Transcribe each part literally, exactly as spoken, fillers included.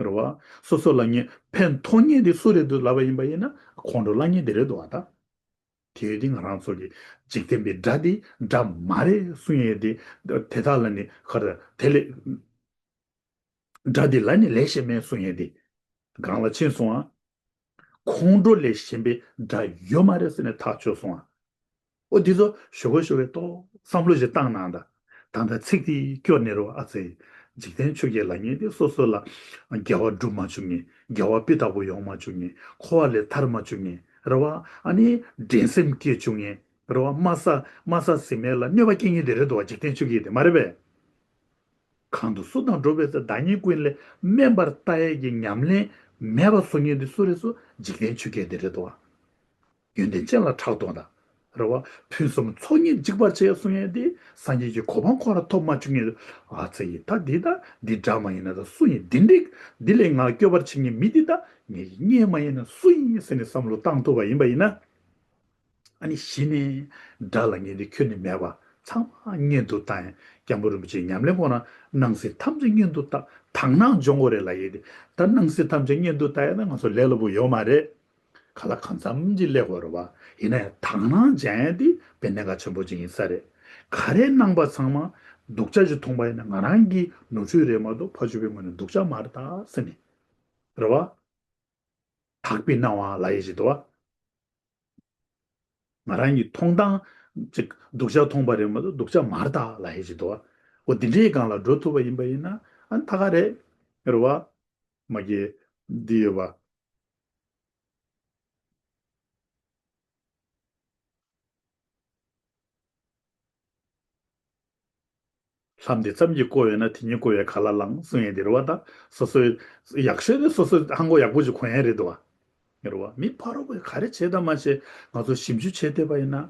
རེད་བ། སོ་སོ་ལ་ངས་ཕན་ཐོགས་མཁན་དེ་སུ་རེད་འདུག་ལབ་པ་ཡིན་པ་ཡིན་ན་ཁོང་ཁྲོ་ལངས་མཁན་དེ་རེད་འདུག་བ་ད། དེ་ཡོད་དེ་ང་རང་ཚོ་གི་འཇིག་རྟེན་པའི་དགྲ་དེ་དགྲ་མ་རེད་གསུང་ཡས་དེ། དེ་དག་ལ་ནི་ཁར་དེ་ལས་དགྲ་དེ་ལ་ནི་ལས་ཞན་མེད་གསུང་ཡས་དེ་གང་ལ་ཕྱིན་སོང་ཨ། ཁོང་ཁྲོ་ལས་གཞན་པའི་དགྲ་ཡོད་མ་རེད་ཟེར་ནས་ཐག་ཆོད་སོང་ཨ། ཨོ་འདི་ཚོ་ཞོ་གོ་ཞོ་གོའི་ཏོག་བསམ་བློ་ཞིག་བཏང་གནང་ད། ད་ལྟ་ཚིག་དེ་སྐྱོར་ནས་རོ་ཨ་ཙི། འཇིག་རྟེན་ཆོས་བརྒྱད་ལ་ངེས་ཏེ་སོ་སོ་ལ་དགེ་བ་སྒྲུབ་མ་བཅུག་ངེས། དགེ་བ་སྤུས་དག་པོ་ཡོང་མ་བཅུག་ངེས། འཁོར་བ་ལས་ཐར་མ་བཅུག་ངེས་རེད་བ། ཨ་ནི་འགྲན་སེམས་སྐྱེ་བཅུག་ངེས་རེད་བ། དམའ་ས་དམའ་ས་ཟིན་མེད་ལ་གནོད་པ་སྐྱེལ་ངེས་དེ་རེད་འདུག་བ། འཇིག་རྟེན་ཆོས་བརྒྱད་དེ་མ་རེད་པས། གང་དུ་སུ་དང་འགྲོགས་པའི་ཚེ། བདག་ཉིད་ཀུན་ལས་དམན་པར་ལྟ་ཡས་ཀྱི་ཉམས་ལེན་མེད་པ་བཟོ་མཁན་དེ་སུ་རེད་སུ། འཇིག་རྟེན་ཆོས་བརྒྱད་དེ་རེད་དོ། ཡོན་ཏན་ཅན་ལ་ཕྲག་དོག་དང་། རེད་བ། ཕུན་སུམ་ཚོགས་གཉིས་འཇིག་པར་བྱེད་གསུང་ཡས་དེ་སངས་རྒྱས་ཀྱི་གོ་འཕང་ཁོ་ར་ཐོབ་མ་བཅུག་མཁན་དེ། ཨ་ཙི་ཡི་ད་འདི་ད་འདི་འདྲ་མ་ཡིན་ན་ད་སུ་ཡིན། འདི་འགྲིག་འདི་ལས་ང་སྐྱོབ་པར་བྱེད་མཁན་མི་འདི་ད་ངེད་ཀྱི་གཉེན་མ་ཡིན་ན་སུ་ཡིན་ཟེར་ནས་བསམ་བློ་བཏང་ཐུབ་པ་ཡིན་པ་ཡིན་ན། ཨ་ནི་གཞི་ནས་དགྲ་ལ་ངེས་ཏེ་ཁྱོན་ནས་མེད་པ་ཚང་མ་མངོན་དུ་བཏང་ཡང་སྐྱབས་མགོན་རིན་པོ་ཆེའི་ཉམས་ལེན་ཁོ་ན་སྣང་སྲིད་ཐམས་ཅད་མངོན་དུ་བཏང་དག་སྣང་སྦྱོང་དགོས་རེད་ལབ་ཡས་དེ། ད་སྣང་སྲིད་ཐམས་ཅད་མངོན་དུ་བཏང་ཡས་ན་ང་ཚོ་ལས་སླ་པོ་ཡོད་མ་རེད། ཁ་ལ་གང་འཚམ་ཅིག་ལས་དགོས་རེད་བ། ཡིན་ན་ཡང་དག་སྣང་སྦྱང་ཡས་དེ་དཔེ་གནད་འགག་ཆེན་པོ་ཅིག་ཡིན་ས་རེད། ག་རེ་སྣང་བ་ཚང་མ་སྡུག་ཅག་ཅིག་མཐོང་པ་ཡིན་ན་ང་རང་གི་ནོར་འཁྲུལ་རེད་མ་གཏོགས་ཕ་ཆོས་པའི་ངོས་ནས་སྡུག་ཅག་མ་རེད་ད་ཟེར་ནས། རེད་བ། དག་པའི་སྣང་བ་ལབ་ཡས་ཅིག་འདུག་བ། ང་རང་གི་མཐོང་སྟངས་ཅིག་སྡུག་ཅག་མཐོང་པ་རེད་མ་གཏོགས་སྡུག་ཅག་མ་རེད་ད་ལབ་ཡས་ཅིག་འདུག་བ། འོ་འདི་འདྲའི་སྒང་ལ་འགྲོ་ཐུབ་པ་ཡིན་པ་ཡིན་ན་ཨ་ནི་ད་ག་རེད། རེད་བ། མ་གི་འདི་ཡོད་པ། ལྷམ་འདི་ཙམ་གྱིས་བསྐོར་ཡོད་ན་དེ་ཉིད་བསྐོར་བའི་ག་ལ་ལངས་གསུང་ཡས་འདི་རེད་བ། ད་སོ་སོའི་ཡག་ཤོས་དེ་སོ་སོའི་ཧང་གོ་ཡག་པོ་ཞིག་གོན་ཡས་རེད་འདུག་བ། རེད་བ། མི་ཕ་རོལ་པོས་ག་རེ་བྱས་དང་མ་བྱས་ང་ཚོ་ཞིབ་འཇུག་བྱས་བསྡད་པ་ཡིན་ན།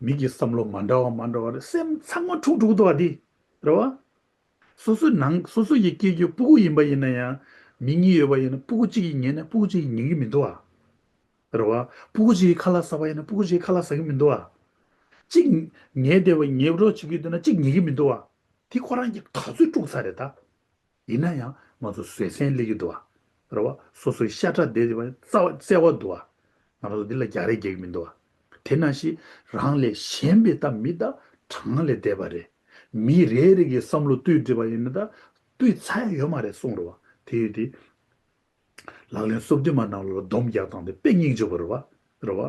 མི་གི་བསམ་བློ་མ་འདྲ་བ་མ་འདྲ་བ་རེད། སེམས་ཚང་མ་འཁྲུག་འཁྲུག་འདུག་བ་འདི། རེད་བ། སོ་སོའི་ནང་སོ་སོ་ཡི་སྐྱེ་རྒྱུ་སྤུ་གུ་ཡིན་པ་ཡིན་ན་ཡང་། མི་གཉིས་ཡོད་པ་ཡིན་ན་སྤུ་གུ་གཅིག་གིས་ཉན་ན་སྤུ་གུ་གཅིག་གིས་ཉན་གི་མི་འདུག་བ། རེད་བ། སྤུ་གུ་གཅིག་གིས་ཁ་ལག་ཟ་བ་ཡིན་ན་སྤུ་གུ་གཅིག་གིས་ཁ་ལག་ཟ་གི་མི་འདུག་བ། གཅིག་ཉལ་བསྡད་པ་ཉལ་རོགས་བྱེད་ཀྱི་འདུག་ན་གཅིག་ཉལ་གི་མི་འདུག་བ། དེ་ཁོ་རང་གིས་ག་ཚོད་དཀྲུགས་ཚར་རེད་ད། ཡིན་ན་ཡང་ང་ཚོ་བཟོད་བསྲན་སླེབས་ཀྱི་འདུག་བ། རེད་བ། སོ་སོའི་ཤ་ཁྲག་བསྡད་པ་རྩ་བ་བརྩེ་བ་འདུག་བ། ང་རང་ཚོ་འདི་ལ་རྒྱག་རེས་རྒྱག་གི་མི་འདུག་བ། དེ་ནང་བཞིན་རང་ལས་གཞན་པའི་ད་མི་ད་གྲངས་ལས་འདས་པ་རེད། མི་རེ་རེ་གི་བསམ་བློ་བཏུས་བསྒྲིགས་པ་ཡིན་ན་ད་བཏུས་ཚར་ཡ་ཡོད་མ་རེད་གསུངས་རེད་བ། དེ་ཡོད་དེ། ལག་ལེན་སོ་བདུན་མ་ནང་ལོགས་ལ་སྡོམ་རྒྱག་སྟངས་དེ་དཔེ་སྙིང་རྗེ་པོ་རེད་བ། རེད་བ།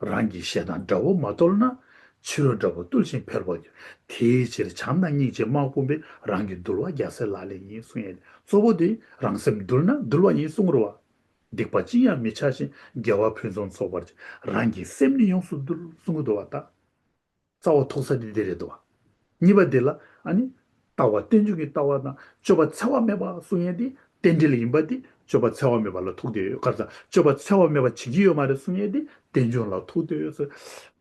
རང་གི་ཞེ་སྡང་དགྲ་བོ་མ་གཏོལ་ན། ཕྱི་རོལ་དགྲ་བོ་བཏུལ་ཞིང་འཕེལ་བར་འགྱུར། དེའི་ཕྱིར་བྱམས་དང་སྙིང་རྗེ་དམག་དཔུང་པས། རང་གི་འདུལ་བ་རྒྱལ་སྲས་ལག་ལེན་ཡིན་གསུང་ཡས། གཙོ་བོ་དེ་རང་སེམས་འདུལ་ན་འདུལ་བ་ཡིན་གསུང་རེད་བ། སྡིག་པ་ཅི་ཡང་མི་བྱ་ཞིང་། དགེ་བ་ཕུན་སུམ་ཚོགས་པར་བྱ། རང་གི་སེམས་ནི་ཡོངས་སུ་འདུལ་གསུང་གི་འདུག་བ་ད། རྩ་བ་ཐུག་ས་དེ་འདི་རེད་འདུག་བ། གཉིས་པ་འདི་ལ་ཨ་ནི། ལྟ་བ་རྟེན་འབྱུང་གི་ལྟ་བ་དང་སྤྱོད་པ་འཚེ་བ་མེད་པ་གསུང་ཡས་འདི་རྟེན་འབྲེལ་ཡིན་པ་འདི་སྤྱོད་པ་འཚེ་བ་མེད་པ་ལ་ཐུག་བསྡད་ཡོད་ག་རེ་ཟེར་སྤྱོད་པ་འཚེ་བ་མེད་པ་བྱེད་ཀྱི་ཡོད་མ་རེད་གསུང་ཡས་འདི་རྟེན་འབྱུང་ལ་ཐུག་བསྡད་ཡོད་ཟེར།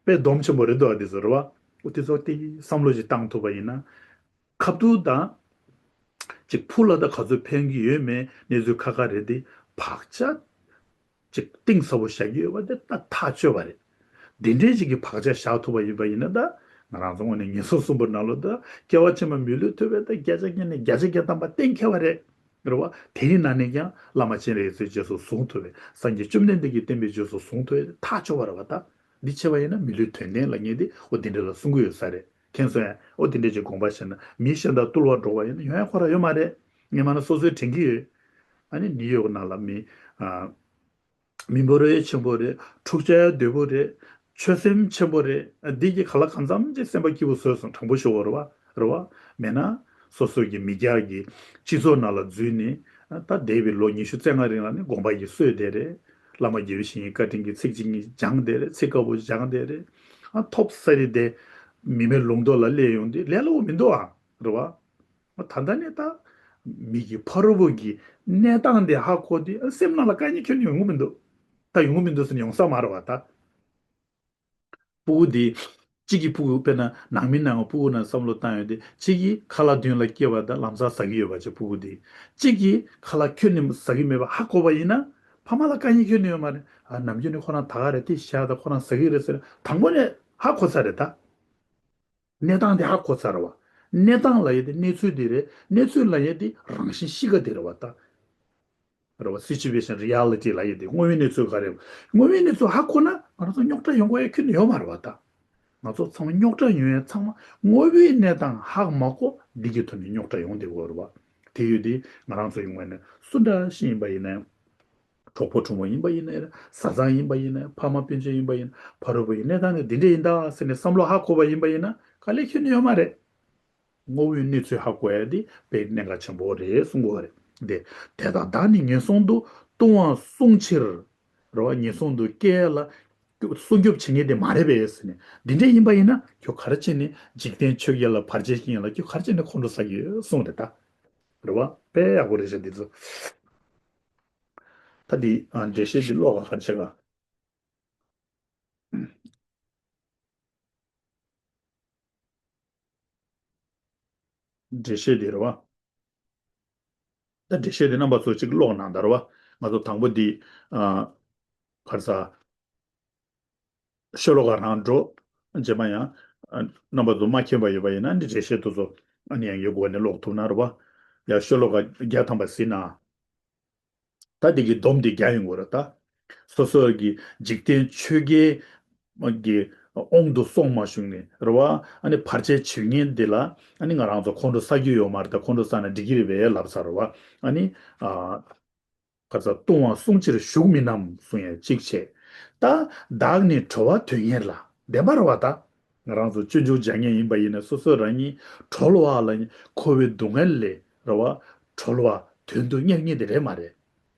དཔེ་སྡོམ་ཆེན་པོ་རེད་འདུག་བ་འདི་ཚོ་རེད་བ། འོ་དེ་ཚོ་དེ་བསམ་བློ་ཞིག་བཏང་ཐུབ་པ་ཡིན་ན། ཁ་ཐུག་དང་། ཅིག་ཕུགས་ལ་ད་ག་ཚོད་ཕན་གྱི་ཡོད་མེད་གནས་ཚུལ་ཁ་ཁ་རེད་དེ། བག་ཆགས་ཅིག་གཏིང་ཟབ་པོ་བཞག་གི་ཡོད་པ་དེ་ད་ཐག་ཆོད་པ་རེད། འདི་འདྲའི་ཅིག་གི་བག་ཆགས་བཞག་ཐུབ་པ་ཡིན་པ་ཡིན་ན་ད། ང་རང་ཚོ་དངོས་གནས་ངན་སོང་གསུམ་པོ་ནང་ལོགས་ད་སྐྱེ་བ་ཕྱི་མ་མི་ལུས་ཐོབ་པའི་ད་བརྒྱ་ཆ་བརྒྱ་ནས་བརྒྱ་ཆ་བརྒྱ་ཐམ་པ་གཏན་འཁེལ་བ་རེད། རེད་བ། དེའི་ནང་ནས་ཀྱང་བླ་མ་སྤྱན་རས་གཟིགས་རྗེས་སུ་བཟུང་ཐུབ་པའི་སངས་རྒྱས་བཅོམ་ལྡན་འདས་ཀྱི་བསྟན་པའི་རྗེས་སུ་བཟུང་ཐུབ་པའི་ཐག་ཆོད་པ་རེད་བ་ད། འདི་བྱས་པ་ཡིན་ན་མི་ལུས་དོན་ལྡན་ལ་ངེས་ཏེ་འོ་འདི་འདྲ་ལ་གསུང་གི་ཡོད་ས་རེད། མཁྱེན་སོང་ཡ། ཨོ་དེ་འདྲས་ཀྱི་དགོངས་པ་བཞེས་ན་མི་གཞན་དག་བཏུལ་བར་འགྲོ་བ་ཡིན་ན་ཡོང་ཡ་ཁོ་རང་ཡོད་མ་རེད། ངས་མ་ན་སོ་སོའི་དྲན་གྱི་ཡོད། ཨ་ནི་ནིའུ་ཡོག་ནང་ལ་མི། ཨ། མི་འབོར་ཡ་ཆེན་པོ་རེད། འཁྲུག་ཆ་ཡ་དོད་པོ་རེད། ཆོད་སེམས་ཆེན་པོ་རེད། ཨ་འདི་གི་ག་ལ་གང་འཚམ་ཅིག་སེམས་པ་སྐྱིད་པོ་བཟོས་སོང་དྲང་པོ་ཞུ་བ་རེད་བ། རེད་བ། མེད་ན། སོ་སོ་གི་མི་སྐྱ་གི་སྤྱི་ཚོགས་ནང་ལ་འཛུལ་ནས། ཨ་ད་འདས་པའི་ལོ་ཉི་ཤུ་རྩ་ལྔ་རིང་ལ་ནི་དགོངས་པ་ཡི་སྲོལ་དེ་རེད། བླ་མ་དགེ་བའི་བཤེས་གཉེན་བཀའ་དྲིན་གྱི་ཚིག་གཅིག་གཉིས་སྦྱངས་དེ་རེད། ཚིག་དཀར་པོ་སྦྱངས་དེ་རེད། ཨ་ཐོབ་ས་རེད་དེ། མི་མེད་ལུང་རྟོགས་ལ་སླེབས་ཡོང་དུས་ལས་སླ་པོ་མི་འདུག་ཨ། རེད་བ། ད་ལྟ་ནས་ད། མི་གི་ཕ་རོལ་པོ་གི་གནས་སྟངས་དེ་ཧ་གོ་དུས་ཨ་སེམས་ནང་ལ་དཀའ་ངལ་ཁྱོན་ནས་ཡོང་གི་མི་འདུག་ད་ཡོང་གི་མི་འདུག་ཟེར་ནས་ཡོང་ས་མ་རེད་བ་ད། སྤུ་གུ་དེ། གཅིག་གི་སྤུ་གུ་དཔེར་ན་ནང་མི་ནང་གི་སྤུ་གུ་ནང་བསམ་བློ་བཏང་ཡོང་དུས་གཅིག་གིས་ཁ་ལག་མདུན་ལ་སྐྱེལ་བ་དང་ལམ་སང་ཟ་གི་ཡོད་པ་བྱས་སྤུ་གུ་དེ། གཅིག་གིས་ཁ་ལག་ཁྱོན་ནས་ཟ་གི་མེད་པ་ཧ་གོ་བ་ཡིན་ན། ཕ་མ་ལ་དཀའ་ངལ་ཁྱོན་ནས་ཡོད་མ་རེད། ཨ་ནམ་རྒྱུན་ནས་ཁོ་རང་ད་ག་རེད་དེ་བཞག་ད་ཁོ་རང་ཟ་གི་རེད་ཟེར་དང་པོ་ནས་ཧ་གོ་ཚར་རེད་ད། གནས་སྟངས་དེ་ཧ་གོ་ཚར་བ། གནས་སྟངས་ལབ་ཡས་དེ་གནས་ཚུལ་དེ་རེད། གནས་ཚུལ་ལབ་ཡས་དེ་རང་བཞིན་གཤིས་ཀ་དེ་རེད་བ་ད། རེད་བ། Situation, reality ལབ་ཡས་དེ་དངོས་ཡོད་གནས་ཚུལ་ག་རེ་རེད། དངོས་ཡོད་གནས་ཚུལ་ཧ་གོ་ན་ང་རང་ཚོ་རྙོག་དྲ་ཡོང་དགོས་ཡས་ཁྱོན་ནས་ཡོད་མ་རེད་བ་ད། ང་ཚོ་ཚང་མ་རྙོག་དྲ་ཡོང་ཡས་ཚང་མ་དངོས་ཡོད་གནས་སྟངས་ཧ་མ་གོ་འདི་གི་ཐོག་ནས་རྙོག་དྲ་ཡོང་བསྡད་ཡོད་རེད་བ། དེ་ཡོད་དེ་ང་རང་ཚོ་ཡོང་བ་ནས་སུ་འདྲ་ཞིག་ཡིན་པ་ཡིན་ནའི། གྲོགས་པོ་གྲོགས་མོ་ཡིན་པ་ཡིན་ན། བཟའ་ཚང་ཡིན་པ་ཡིན་ན། ཕ་མ་སྤུན་མཆེད་ཡིན་པ་ཡིན་ན། ཕ་རོལ་པོ་ཡི་གནས་སྟངས་ནི་འདི་འདྲ་ཡིན་ད་ཟེར་ནས་བསམ་བློ་ཧ་གོ་བ་ཡིན་པ་ཡིན་ན་དཀའ་ལས་ཁྱོན་ནས་ཡོད་མ་རེད། དངོས་ཡོད་གནས་ཚུལ་ཧ་གོ་ཡ་དེ་དཔེ་གནད་འགག་ཆེན་པོ་རེད་གསུང་གི་ཡོད་རེད། དེ་དེ་དག་བདག་ནི་ངན་སོང་དུ་ལྟུང་བ་བསྲུང་ཕྱིར། རེད་བ། ངན་སོང་དུ་སྐྱེ་ལ་སྲུང་སྐྱོབ་བྱེད་མཁན་དེ་མ་རེད་པས་ཟེར་ནས། འདི་འདྲ་ཡིན་པ་ཡིན་ན་ཁྱོད་ག་རེ་བྱས་ནས་འཇིག་རྟེན་ཆོས་བརྒྱད་ལ་བར་ཆད་བྱེད་མཁན་ལ་ཁྱོད་ག་རེ་བྱས་ནས་ཁོང་ཁྲོ་ཟ་གི་ཡོད་གསུངས་རེད་ད། རེད་བ། དཔེ་ཡག་པོ་རེད་ཤག་འདི་ཚོ། ད་འདི་ཨ་འགྲེལ་བཤད་འདི་ཀློག་ག་ག་རེ་བྱེད་ག། འགྲེལ་བཤད་འདི་རེད་བ། ད་འགྲེལ་བཤད་འདི་རྣམ་པ་ཚོ་གཅིག་ཀློག་གནང་ད་རེད་བ། ང་ཚོ་དང་པོ་འདི་ཨ་ག་རེ་ཟ། ཤོ་ལོ་ཀ་རང་འགྲོ། རྗེས་མ་ཡང་ཨ་རྣམ་པ་ཚོ་མ་མཁྱེན་པ་ཡོད་པ་ཡིན་ན་འདི་འགྲེལ་བཤད་དེ་ཚོ་ཨ་ནི་ཡང་ཡོད་དགོས་ནས་ཀློག་ཐུབ་ན་རེད་བ། ཡང་ཤོ་ལོ་ཀ་བརྒྱ་ཐམ་པ་གཟིགས་ན། ད་འདི་གི་སྡོམ་འདི་རྒྱག་ཡོང་དགོས་རེད་ད། སོ་སོ་གི་འཇིག་རྟེན་ཆོས་བརྒྱད་ཀྱི་དབང་དུ་སོང་མ་བྱུང་ནས་རེད་བ། ཨ་ནི་བར་ཆད་བྱེད་མཁན་འདི་ལ་ཨ་ནི་ང་རང་ཚོ་ཁོང་ཁྲོ་ཟ་རྒྱུ་ཡོད་མ་རེད་ད། ཁོང་ཁྲོ་ཟ་ན་འགྲིག་གི་རེད་པས་ལབ་ས་རེད་བ། ཨ་ནི་ཨ་ག་ས་ལྟུང་བ་བསྲུང་ཕྱིར་ཞུགས་མིན་ནམ་གསུང་ཡ་གཅིག་བྱས། ད་བདག་ནི་གྲོལ་བ་དོན་གཉེར་ལ། བདེན་པ་རེད་བ་ད། ང་རང་ཚོ་སྤྱོད་འཇུག་སྦྱང་མཁན་ཡིན་པ་ཡིན་ན་སོ་སོ་རང་ཉིད་གྲོལ་བ་ལ་འཁོར་བའི་སྡུག་བསྔལ་ལས་རེད་བ། གྲོལ་བ་དོན་དུ་གཉེར་མཁན་དེ་རེད་མ་རེད།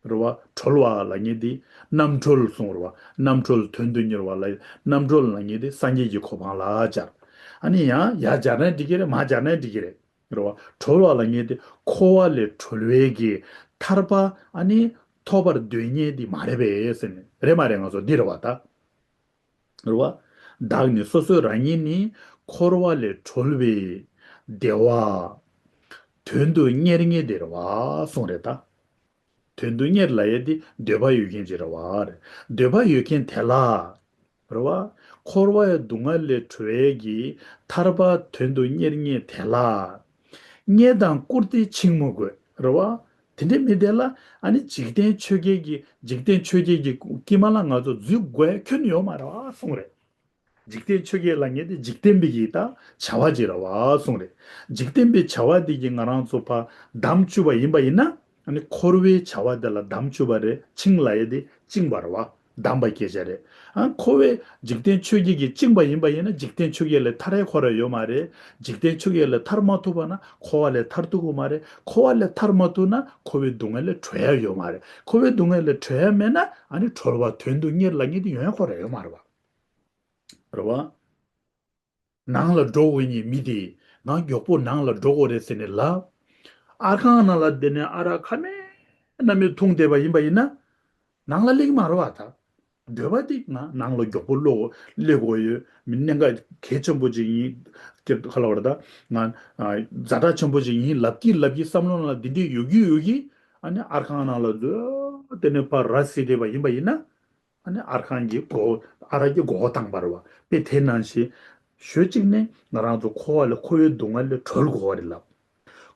རེད་བ། གྲོལ་བ་ལབ་མཁན་དེ་རྣམ་གྲོལ་གསུངས་རེད་བ། རྣམ་གྲོལ་དོན་དུ་གཉེར་བ་ལ་རྣམ་གྲོལ་ལབ་མཁན་དེ་སངས་རྒྱས་ཀྱི་གོ་འཕང་ལ་སྦྱར། ཨ་ནི་ཡང་ཡར་སྦྱར་ན་འགྲིག་གི་རེད། མར་སྦྱར་ན་འགྲིག་གི་རེད། རེད་བ། གྲོལ་བ་ལབ་མཁན་དེ་འཁོར་བ་ལས་གྲོལ་བའི་གི་ཐར་པ་ཨ་ནི་ཐོབ་པར་འདོད་མཁན་དེ་མ་རེད་པས་ཟེར་ནས་རེད་མ་རེད། ང་ཚོ་འདི་རེད་བ་ད། རེད་བ། བདག་ནི་སོ་སོའི་རང་ཉིད་ནི་འཁོར་བ་ལས་གྲོལ་བའི་བདེ་བ་དོན་དུ་གཉེར་མཁན་དེ་རེད་བ་གསུངས་རེད་ད། དོན་དུ་གཉེར་ལབ་ཡས་དེ་འདོད་པ་ཡོད་མཁན་ཅིག་རེད་བ། འདོད་པ་ཡོད་མཁན་དེ་ལ། རེད་བ། འཁོར་བའི་སྡུག་བསྔལ་ལས་གྲོལ་ཡས་ཀྱི་ཐར་པ་དོན་དུ་གཉེར་མཁན་དེ་ལ། རྙེད་དང་བཀུར་སྟི་འཆིང་མི་དགོས། རེད་བ། དེ་འདྲའི་མི་དེ་ལ་ཨ་ནི་འཇིག་རྟེན་ཆོས་བརྒྱད་ཀྱི་འཇིག་རྟེན་ཆོས་བརྒྱད་ཀྱི་དཀྱིལ་མ་ལ་ང་ཚོ་འཛུལ་དགོས་ཁྱོན་ནས་ཡོད་མ་རེད་བ་གསུངས་རེད། འཇིག་རྟེན་ཆོས་བརྒྱད་ལབ་མཁན་དེ་འཇིག་རྟེན་པའི་གི་ད་བྱ་བ་ཅིག་རེད་བ་གསུངས་རེད། འཇིག་རྟེན་པའི་བྱ་བ་དེ་གི་ང་རང་ཚོ་ཕར་བསྡམས་བཅུག་པ་ཡིན་པ་ཡིན་ན་ཨ་ནི་འཁོར་བའི་བྱ་བ་དེ་ལ་བསྡམས་བཅུག་པ་རེད། འཆིང་ལབ་ཡས་དེ་བཅིངས་པ་རེད་བ། བསྡམས་པ་སྐད་ཆ་རེད། ཨ་འཁོར་བའི་འཇིག་རྟེན་ཆོས་བརྒྱད་ཀྱིས་བཅིངས་པ་ཡིན་པ་ཡིན་ན་འཇིག་རྟེན་ཆོས་བརྒྱད་ལས་ཐར་ཡས་ཁོ་རང་ཡོད་མ་རེད། འཇིག་རྟེན་ཆོས་བརྒྱད་ལས་ཐར་མ་ཐུབ་པ་ན་འཁོར་བ་ལས་ཐར་ཐུབ་ཀྱི་མ་རེད། འཁོར་བ་ལས་ཐར་མ་ཐུབ་ན་འཁོར་བའི་སྡུག་བསྔལ་ལས་གྲོལ་ཡས་ཡོད་མ་རེད། འཁོར་བའི་སྡུག་བསྔལ་ལས་གྲོལ་ཡས་མེད་ན་ཨ་ནི་གྲོལ་བ་དོན་དུ་གཉེར་ལབ་མཁན་དེ་ཡོང་ཡས་ཁོ་རང་ཡོད་མ་རེད་བ། རེད་བ། ནང་ལ་འགྲོ་དགོས་ཉིན་མི་དེ་ང་མགྱོགས་པོ་ནང་ལ་འགྲོ་དགོས་རེད་ཟེར་ནས་ལབ། ཨར་ཁང་ནང་ལ་བསྡད་ནས་ཨ་རག་ཁ་མེད་ན་མེད་འཐུང་བསྡད་པ་ཡིན་པ་ཡིན་ན། ནང་ལ་སླེབས་ཀྱི་མ་རེད་བ་ད། འདོད་པ་དེ་ང་ནང་ལ་མགྱོགས་པོ་སླེབས་དགོས་སླེབས་དགོས་ཡོད། མི་གནད་འགག་གལ་ཆེན་པོ་ཅིག་ཡིན། ཁ་ལ་བར་ད་ང་ཛ་དྲག་ཆེན་པོ་ཅིག་ཡིན་ལབ་ཀྱི་ལབ་ཀྱི་བསམ་བློ་ནང་ལ་འདི་འདྲས་ཡོད་ཀྱི་ཡོད་ཀྱི། ཨ་ནི་ཨར་ཁང་ནང་ལ་འཛུལ་དེ་ནས་ཕར་ར་བཟི་བསྡད་པ་ཡིན་པ་ཡིན་ན། ཨ་ནི་ཨར་ཁང་གི་སྒོ་ཨ་རག་གི་སྒོ་བཏང་བ་རེད་བ། དཔེ་དེ་ནང་བཞིན། ཞོལ་གཅིག་ནས་ང་རང་ཚོ་འཁོར་བ་ལས་འཁོར་བའི་སྡུག་བསྔལ་ལས་གྲོལ་དགོས་པ་རེད་ལབ།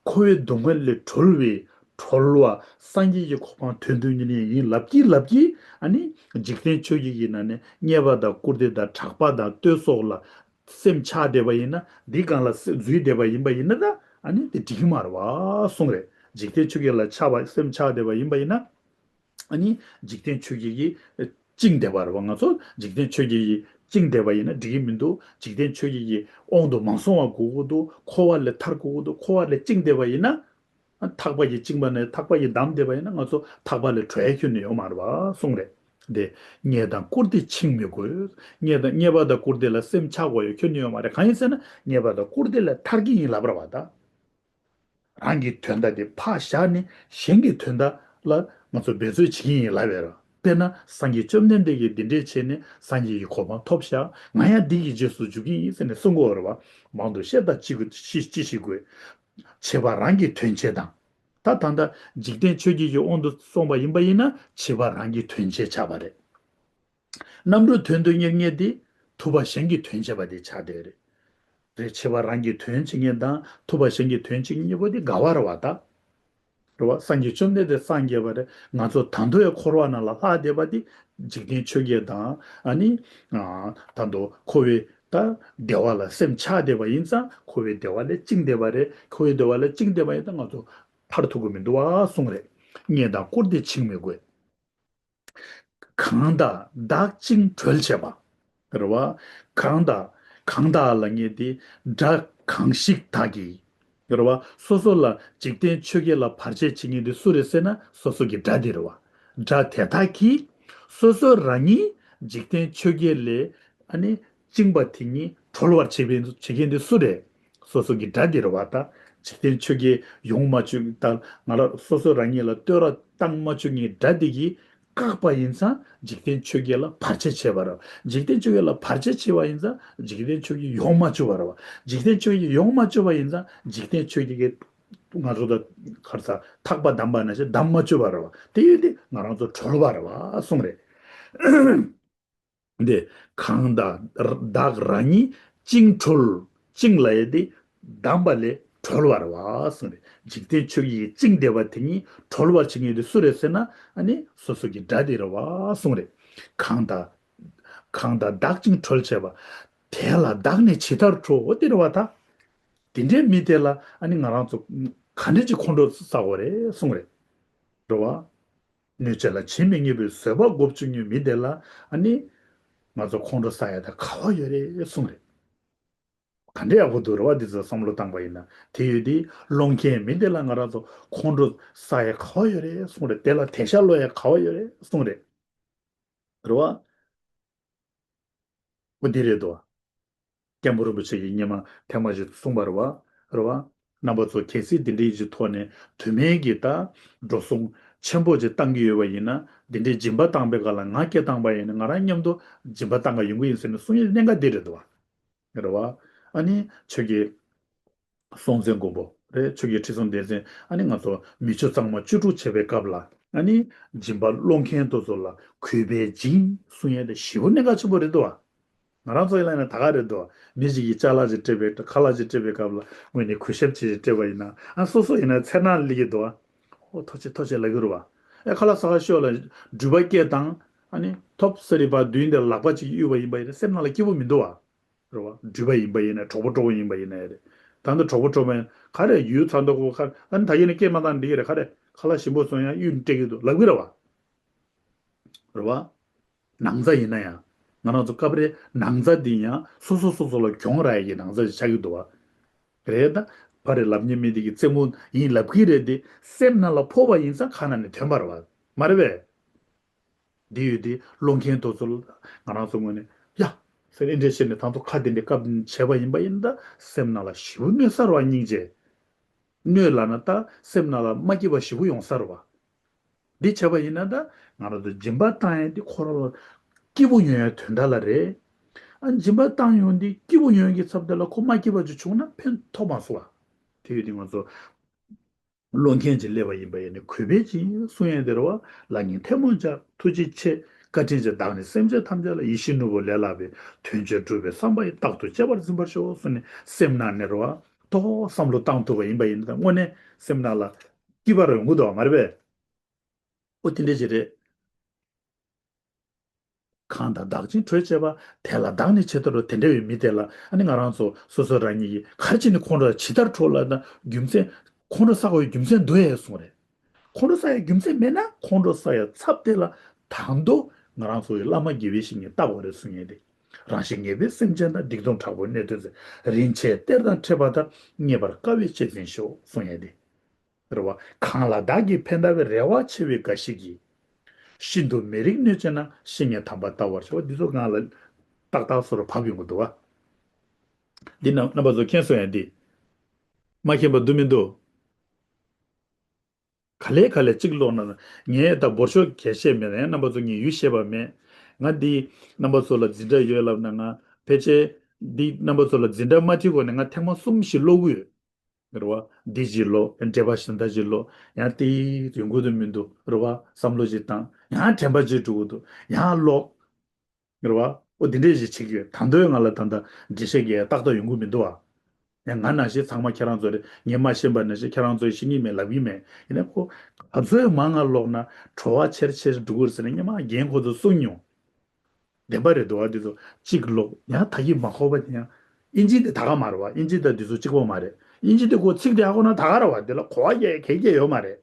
འཁོར་བའི་སྡུག་བསྔལ་ལས་གྲོལ་བའི་གྲོལ་བ་སངས་རྒྱས་ཀྱི་གོ་འཕང་དོན་དུ་གཉེར་ཡིན་ལབ་ཀྱི་ལབ་ཀྱི། ཨ་ནི་འཇིག་རྟེན་ཆོས་བརྒྱད་ཀྱི་ནང་ནས་རྙེད་པ་དང་བཀུར་སྟི་དང་གྲགས་པ་དང་བསྟོད་སོགས་ལ་སེམས་ཆགས་བསྡད་པ་ཡིན་ན། འདི་སྒང་ལ་སེ་འཛུལ་བསྡད་པ་ཡིན་པ་ཡིན་ན་ད་ཨ་ནི་དེ་འགྲིག་གི་མ་རེད་བ་གསུངས་རེད། འཇིག་རྟེན་ཆོས་བརྒྱད་ལ་ཆགས་པ་སེམས་ཆགས་བསྡད་པ་ཡིན་པ་ཡིན་ན། ཨ་ནི་འཇིག་རྟེན་ཆོས་བརྒྱད་ཀྱིས་བཅིངས་བསྡད་པ་རེད་བ། ང་ཚོ་འཇིག་རྟེན་ཆོས་བརྒྱད་ཀྱིས་བཅིངས་བསྡད་པ་ཡིན་ན་འགྲིག་གི་མི་འདུག་འཇིག་རྟེན་ཆོས་བརྒྱད་ཀྱི་དབང་དུ་མ་སོང་བ་དགོས་ཀྱི་འདུག་འཁོར་བ་ལས་ཐར་དགོས་ཀྱི་འདུག་འཁོར་བ་ལས་བཅིངས་བསྡད་པ་ཡིན་ན། ཨ་ཐག་པ་གིས་བཅིངས་པ་ནས་ཐག་པ་གིས་བསྡམས་བསྡད་པ་ཡིན་ན་ང་ཚོ་ཐག་པ་ལས་གྲོལ་ཡ་ཁྱོན་ནས་ཡོད་མ་རེད་བ་གསུངས་རེད། དེ་རྙེད་དང་བཀུར་སྟི་འཆིང་མི་དགོས། རྙེད་དང་རྙེད་པ་དང་བཀུར་སྟི་ལ་སེམས་ཆགས་དགོས་ཡ་ཁྱོན་ནས་ཡོད་མ་རེད། གང་ཡིན་ཟེར་ན་རྙེད་པ་དང་བཀུར་སྟི་ལས་ཐར་གྱི་ཡིན་ལབ་རེད་བ་ད། རང་གི་དོན་དག་དེ་ཕར་བཞག་ནས་གཞན་གྱི་དོན་དག་ལ་ང་ཚོ་འབད་རྩོལ་བྱེད་ཀྱི་ཡིན་ལབ་པས་ར། དཔེར་ན་སངས་རྒྱས་བཅོམ་ལྡན་འདས་ཀྱིས་འདི་འདྲས་བྱས་ནས་སངས་རྒྱས་ཀྱི་གོ་འཕང་ཐོབ་ཤག་ང་ཡང་འདི་ཡི་རྗེས་སུ་འཇུག་གི་ཡིན་ཟེར་ནས་གསུང་གི་ཡོད་རེད་བ། མང་དུ་བཤད་དང་ཅི་དགོས་ཅི་ཅི་ཞིག་དགོས། བྱེད་པ་རང་གི་དོན་བྱེད་དང་། ད་ད་ལྟ་འཇིག་རྟེན་ཆོས་བརྒྱད་ཀྱི་དབང་དུ་སོང་བ་ཡིན་པ་ཡིན་ན་བྱེད་པ་རང་གི་དོན་བྱེད་ཆགས་པ་རེད། རྣམ་གྲོལ་དོན་དུ་གཉེར་མཁན་དེ་ཐུབ་པ་གཞན་གྱི་དོན་བྱེད་པ་དེ་ཆགས་བསྡད་རེད། རེད། བྱས་པ་རང་གི་དོན་བྱེད་མཁན་དང་ཐུབ་པ་གཞན་གྱི་དོན་བྱེད་མཁན་གཉིས་པོ་དེ་འགལ་བ་རེད་བ་ད། རེད་བ། སངས་རྒྱས་བཅོམ་ལྡན་འདས་སངས་རྒྱས་པ་རེད། ང་ཚོ་ད་དུང་ཡང་འཁོར་བ་ནང་ལ་ལྷག་བསྡད་པ་དེ་འཇིག་རྟེན་ཆོས་བརྒྱད་དང་ཨ་ནི་ད་དུང་འཁོར་བའི་ད་བདེ་བ་ལ་སེམས་ཆགས་བསྡད་པ་ཡིན་ཙང་འཁོར་བའི་བདེ་བ་ལས་བཅིངས་བསྡད་པ་རེད། འཁོར་བའི་བདེ་བ་ལས་བཅིངས་བསྡད་པ་ཡིན་ཙང་ང་ཚོ་ཐར་ཐུབ་ཀྱི་མི་འདུག་བ་གསུངས་རེད། བརྙས་དང་བཀུར་སྟི་འཆིང་མི་དགོས། གང་དག་བདག་བཅིངས་གྲོལ་བྱེད་པ། རེད་བ། གང་དག་གང་དག་ལབ་མཁན་དེ་དགྲ་གང་ཞིག་དག་གིས། རེད་བ། སོ་སོ་ལ་འཇིག་རྟེན་ཆོས་བརྒྱད་ལ་བར་ཆད་བྱེད་མཁན་དེ་སུ་རེད་ཟེར་ན་སོ་སོ་གི་དགྲ་དེ་རེད་བ། དགྲ་དེ་དག་གིས་སོ་སོ་རང་ཉིད་འཇིག་རྟེན་ཆོས་བརྒྱད་ལས་ཨ་ནི་བཅིངས་པ་དེ་ཉིད་གྲོལ་བར་བྱེད་པའི་བྱེད་མཁན་དེ་སུ་རེད། སོ་སོ་གི་དགྲ་དེ་རེད་བ་ད། འཇིག་རྟེན་ཆོས་བརྒྱད་ཡོང་མ་བཅུག་ད་ང་རང་སོ་སོ་རང་ཉིད་ལ་བསྟོད་ར་བཏང་མ་བཅུག་མཁན་དགྲ་དེ་གིས་བཀག་པ་ཡིན་ཙང་འཇིག་རྟེན་ཆོས་བརྒྱད་ལ་བར་ཆད་བྱས་པ་རེད། འཇིག་རྟེན་ཆོས་བརྒྱད་ལ་བར་ཆད་བྱས་པ་ཡིན་ཙང་འཇིག་རྟེན་ཆོས་བརྒྱད་ཡོང་མ་བཅུག་པ་རེད་བ། འཇིག་རྟེན་ཆོས་བརྒྱད་ཡོང་མ་བཅུག་པ་ཡིན་ཙང་འཇིག་རྟེན་ཆོས་བརྒྱད་ཀྱིས་ང་ཚོ་ད་ག་རེ་ཟ་ཐག་པ་བསྡམས་པ་ནང་བཞིན་བསྡམས་མ་བཅུག་པ་རེད་བ། དེ་ཡོད་དེ་ང་རང་ཚོ་གྲོལ་བ་རེད་བ་གསུངས་རེད། འདི་གང་དག་བདག་རང་ཉིད་བཅིངས་གྲོལ། བཅིངས་ལབ་ཡས་དེ་བསྡམས་པ་ལས་གྲོལ་བ་རེད་བ་གསུངས་རེད། འཇིག་རྟེན་ཆོས་ཀྱིས་བཅིངས་བསྡད་པ་དེ་ཉིད་གྲོལ་བར་བྱེད་མཁན་དེ་སུ་རེད་ཟེར་ན་ཨ་ནི་སོ་སོ་གི་དགྲ་དེ་རེད་བ་གསུངས་རེད། གང་དག་གང་དག་བདག་བཅིངས་གྲོལ་བྱེད་པ། དེ་ལ་བདག་ནི་ཇི་ལྟར་ཁྲོ། འོ་དེ་རེད་བ་ད། དེ་འདྲའི་མི་དེ་ལ་ཨ་ནི་ང་རང་ཚོ་ག་འདྲ་ཅིག་ཁོང་ཁྲོ་ཟ་དགོས་རེད་གསུངས་རེད། རེད་བ། གནོད་བྱེད་ལ་ཇི་མི་སྙམ་པའི་བཟོད་པ་སྒོ་བཅུག་ཉོན་མི་དེ་ལ་ཨ་ནི་ང་ཚོ་ཁོང་ཁྲོ་ཟ་ཡ་ད་ག་བ་ཡོད་རེད་གསུངས་རེད། ག་འདྲ་ཡག་པོ་འདུག་རེད་བ། འདི་ཚོ་བསམ་བློ་བཏང་པ་ཡིན་ན་དེ་ཡོད་དེ་སློང་མཁན་མི་དེ་ལ་ང་རང་ཚོ་ཁོང་ཁྲོ་ཟ་ཡ་ག་བ་ཡོད་རེད་གསུངས་རེད། དེ་ལ་དེ་ཤ་ལོ་ཡ་ག་བ་ཡོད་རེད་གསུངས་རེད། རེད་བ། འོ་འདི་རེད་དོ། སྐྱབས་མགོན་རིན་པོ་ཆེ་གིས་སྔོན་མ་ཐེངས་མ་ཞིག་གསུངས་པ་རེད་བ། རེད་བ། རྣམ་པ་ཚོ་གལ་སྲིད་འདི་འདྲའི་གི་ཐོག་ནས་དུ་མའི་གི་ད་འགྲོ་སོང་ཆེན་པོ་ཅིག་བཏང་གི་ཡོད་པ་ཡིན་ན། འདི་འདྲའི་སྦྱིན་པ་བཏང་པའི་སྐབས་ལ་ང་སྐད་བཏང་པ་ཡིན་ན་ང་རང་མཉམ་དུ་སྦྱིན་པ་བཏང་ག་ཡོང་གི་ཡིན་ཟེར་ནས་གསུང་ཡས་གནད་འགག་འདི་རེད་དོ། རེད་བ། ཨ་ནི་ཆོས་ཀྱི་སྲོང་བཙན་སྒམ་པོ་རེད། ཆོས་ཀྱི་ཁྲི་སྲོང་ལྡེ་བཙན། ཨ་ནི་ང་ཚོ་མི་ཆོས་གཙང་མ་བཅུ་དྲུག་བྱེད་པའི་སྐབས་ལ་ཨ་ནི་སྦྱིན་པ་སློང་མཁན་དེ་ཚོ་ལ་གུས་པས་སྦྱིན་གསུང་ཡས་དེ་ཞེ་པོ་གནད་འགག་ཆེན་པོ་རེད་དོ། ང་རང་ཚོ་ཡིན་ན་ད་ག་རེད་དོ། མི་ཞིག་གིས་ཅ་ལག་ཅིག་སྤྲད་པའི་ཁ་ལག་ཅིག་སྤྲད་པའི་སྐབས་ལ་དངོས་གནས་གུས་ཞབས་ཅིག་སྤྲད་པ་ཡིན་ན། ཨ་སོ་སོ་ཡིན་ན་ཚེར་སྣང་སླེབས་ཀྱི་འདུག་ཨ། ཨོ་ཐུགས་རྗེ་ཆེ་ཐུགས་རྗེ་ཆེ་ལབ་ཀྱི་རེད་བ། ཨེ་ཁ་ལག་ཟ་ག་ཤོག་ལ་འགྲུལ་པ་སྐད་བཏང་། ཨ་ནི་ཐོབ་ས་རིག་པ་མདུན་དེ་ལག་པ་ཅིག་གཡུགས་པ་ཡིན་པ་ཡིན་ན་སེམས་ནང་ལ་སྐྱིད་པོ་མི་འདུག་བ། རེད་བ། འགྲུལ་པ་ཡིན་པ་ཡིན་ན་གྲོགས་པོ་གྲོགས་པོ་ཡིན་པ་ཡིན་ན་ཡང་རེད། ད་ལྟ་གྲོགས་པོ་གྲོགས་པོ་ཡིན་ན་ག་རེ་ཡུལ་ཚ་མདོག་ཁ་ཁ་ཨ་ནི་ད་གིན་ནས་སྐད་མ་བཏང་འགྲིག་གི་རེད། ག་རེ་ཁ་ལག་ཞིམ་པོ་བཟོ་ཡང་གཡུགས་སྤྲད་ཀྱི་འདུག་ལབ་ཀྱི་རེད་བ། རེད་བ། ནང་རྩ་ཡིན་ན་ཡང་། ང་རང་ཚོ་སྐབས་རེ་ནང་རྩ་འདི་ཡང་སོ་སོ་སོ་སོ་ལ་གྱོང་རག་ཡག་གི་ནང་རྩ་ཞིག་ཆགས་ཀྱི་འདུག་བ། རེད་ད། ཕར་རེ་ལབ་མཁན་མི་དེ་གི་རྩེད་མོ་ཡིན་ལབ་ཀྱི་རེད་དེ་སེམས་ནང་ལ་ཕོག་པ་ཡིན་ཙང་ཁ་ནང་ནས་ཐོན་པ་རེད་བ། མ་རེད་པས། འདི་ཡོད་དེ་སློང་མཁན་དེ་ཚོ་ལ་ང་རང་ཚོ་ངོས་ནས་ཡ། ཟེར་ཨེ་འདྲས་བྱས་ནས་ད་ཚོ་ཁ་དེ་འདྲས་བཀབ་བྱས་པ་ཡིན་པ་ཡིན་ད་སེམས་ནང་ལ་ཞེ་པོ་གནོད་ས་རེད་བ་སྙིང་རྗེ། གནོད་ལབ་ན་ད་སེམས་ནང་ལ་མ་སྐྱིད་པ་ཞེ་པོ་ཡོང་ས་རེད་བ། འདི་བྱས་པ་ཡིན་ན་ད་ང་རང་ཚོ་སྦྱིན་པ་བཏང་ཡས་འདི་ཁོ་རང་ལ་སྐྱིད་པོ་ཡོང་ཡས་དོན་དག་ལ་རེད། ཨ་སྦྱིན་པ་བཏང་ཡོང་འདི་སྐྱིད་པོ་ཡོང་ཡས་ཀྱི་ཚབ་དེ་ལ་ཁོ་མ་སྐྱིད་པ་ཅིག་བྱུང་ན་ཕན་ཐོགས་མ་སོང་བ། དེ་ཡོད་དེ་ང་ཚོ་སློང་མཁན་ཅིག་སླེབས་པ་ཡིན་པ་ཡིན་ནའི་གུས་པས་སྦྱིན་གསུང་ཡས་དེ་རེད་བ། ལག་གཉིས་ཐལ་མོ་སྦྱར་ཐུགས་རྗེ་ཆེ། བཀའ་དྲིན་ཆེ། བདག་ནི་སེམས་ཅན་ཐམས་ཅད་ལ་ཡིད་བཞིན་ནོར་བུ་ལས་ལྷག་པའི་དོན་ཆེན་སྒྲུབ་པའི་བསམ་པ་ཡིས་རྟག་ཏུ་གཅེས་པར་འཛིན་པར་ཤོག་གསུངས་ནས་སེམས་ནང་ནས་རེད་བ། ཏོག་བསམ་བློ་བཏང་ཐུབ་པ་ཡིན་པ་ཡིན་ན་དངོས་གནས་སེམས་ནང་ལ་སྐྱིད་པ་རེ་ཡོང་གི་འདུག་བ་མ་རེད་པས། ཨོ་དེ་འདྲ་ཅིག་རེད། གང་དག་བདག་བཅིངས་གྲོལ་བྱེད་པ། དེ་ལ་བདག་ནི་ཇི་ལྟར་འཁྲུལ། དེ་འདྲ་བའི་མི་དེ་ལ་ཨ་ནི་ང་རང་ཚོ་སོ་སོ་རང་ཉིད་ཀྱིས་ག་རེ་བྱས་ནས་ཁོང་ཁྲོ་ཇི་ལྟར་འཁྲུལ་ལབ་ན་རྒྱུ་མཚན། ཁོང་ཁྲོ་ཟ་དགོས་པའི་རྒྱུ་མཚན་འདུག་ཨེ་གསུངས་རེད། ཁོང་ཁྲོ་ཟ་ཡའི་རྒྱུ་མཚན་མེད་ན་ཁོང་ཁྲོ་ཟ་ཡའི་ཚབ་དེ་ལ་དང་དུ་ང་རང་ཚོ་ཡི་བླ་མ་དགེ་བའི་བཤེས་གཉེན་བལྟ་དགོས་རེད་གསུང་ཡས་དེ། རང་བཞིན་ངེས་པའི་སེམས་ཅན་དང་། སྡིག་ལྟུང་དྲག་པོའི་གནད་དོན་ཟད། རིན་ཆེན་གཏེར་དང་འཕྲད་པ་དང་། རྙེད་པར་དཀའ་བས་གཅེས་འཛིན་ཤོག་གསུང་ཡས་དེ། རེད་བ། གང་ལ་བདག་གིས་ཕན་བཏགས་པའི། རེ་བ་ཆེ་བའི་འགའ་ཞིག་གིས། ཤིན་ཏུ་མི་རིགས་གནོད་བྱེད་ན། བཤེས་གཉེན་དམ་པར་ལྟ་བར་བྱ། འོ་འདི་ཚོ་སྒང་ལ་ཏག་ཏག་བཟོ་འདྲ་བབས་ཡོང་གི་འདུག་བ། འདི་རྣམ་རྣམ་པ་ཚོ་མཁྱེན་སོང་ཡ་འདི། མ་མཁྱེན་པ་འདུག་མི་འདུག་ག་ལེ་ག་ལེ་གཅིག་ཀློག་ན། ངས་ད་འབོར་ཤོག་གས་བཤད་མེད་ན་ཡང་རྣམ་པ་ཚོ་ངས་ཡུལ་བཤད་པ་མེད། ང་འདི་རྣམ་པ་ཚོ་ལ་འཛིན་གྲྭ་ཡོད་ལབ་ན་ང་ཕལ་ཆེར་འདི་རྣམ་པ་ཚོ་ལ་འཛིན་གྲྭ་མ་ཁྲིད་གོང་ནས་ང་ཐེངས་མ་གསུམ་ཞིག་ཀློག་གི་ཡོད། རེད་བ། འདི་ཅིག་ཀློག་འགྲེལ་པ་གཞན་དག་ཅིག་ཀློག་ཡང་དེ་ཡོང་གི་འདུག་མི་འདུག་རེད་བ། བསམ་བློ་ཅིག་བཏང་ཡང་དྲན་པ་ཅིག་འགྲོ་གི་འདུག་ཡང་ཀློག་རེད་བ། ཨོ་དེ་འདྲས་ཞིག་བྱེད་ཀྱི་ཡོད། ད་དུང་ང་ལ་ད་ལྟ་འགྲེལ་བཤད་རྒྱག་ཡ་ཏག་ཏག་ཡོང་གི་མི་འདུག་བ། ཡང་ང་ནང་བཞིན་ཚང་མ་ཁྱེད་རང་ཚོ་རེད། ངས་མ་ཤེས་པ་ནང་བཞིན་ཁྱེད་རང་ཚོས་ཤེས་ཀྱི་མེད་ལབ་ཀྱི་མེད། ཡིན་ནའི་ཁོ་ག་ཚོད་མང་ང་ཀློག་ན་བྲོ་བ་ཆེར་ཆེར་འགྲོ་གི་རེད་ཟེར་ནས་སྔོན་མ་རྒན་ཁོ་ཚོས་གསུངས་མྱོང་། བདེན་པ་རེད་འདུག་བ། འདི་ཚོ་གཅིག་ཀློག་ཡང་ད་གིན་མ་གོ་བ་དེ་ཡང་། ཨིན་ཇི་དེ་ད་ག་མ་རེད་བ། ཨིན་ཇི་དང་འདི་ཚོ་གཅིག་པོ་མ་རེད། ཨིན་ཇི་དེ་ཁོ་ཚིག་དེ་ཧ་གོ་ན་ད་ག་རེད་བ། དེ་ལ་གོ་བ་རྒྱག་གལ་ཆེ་ཡོད་མ་རེད།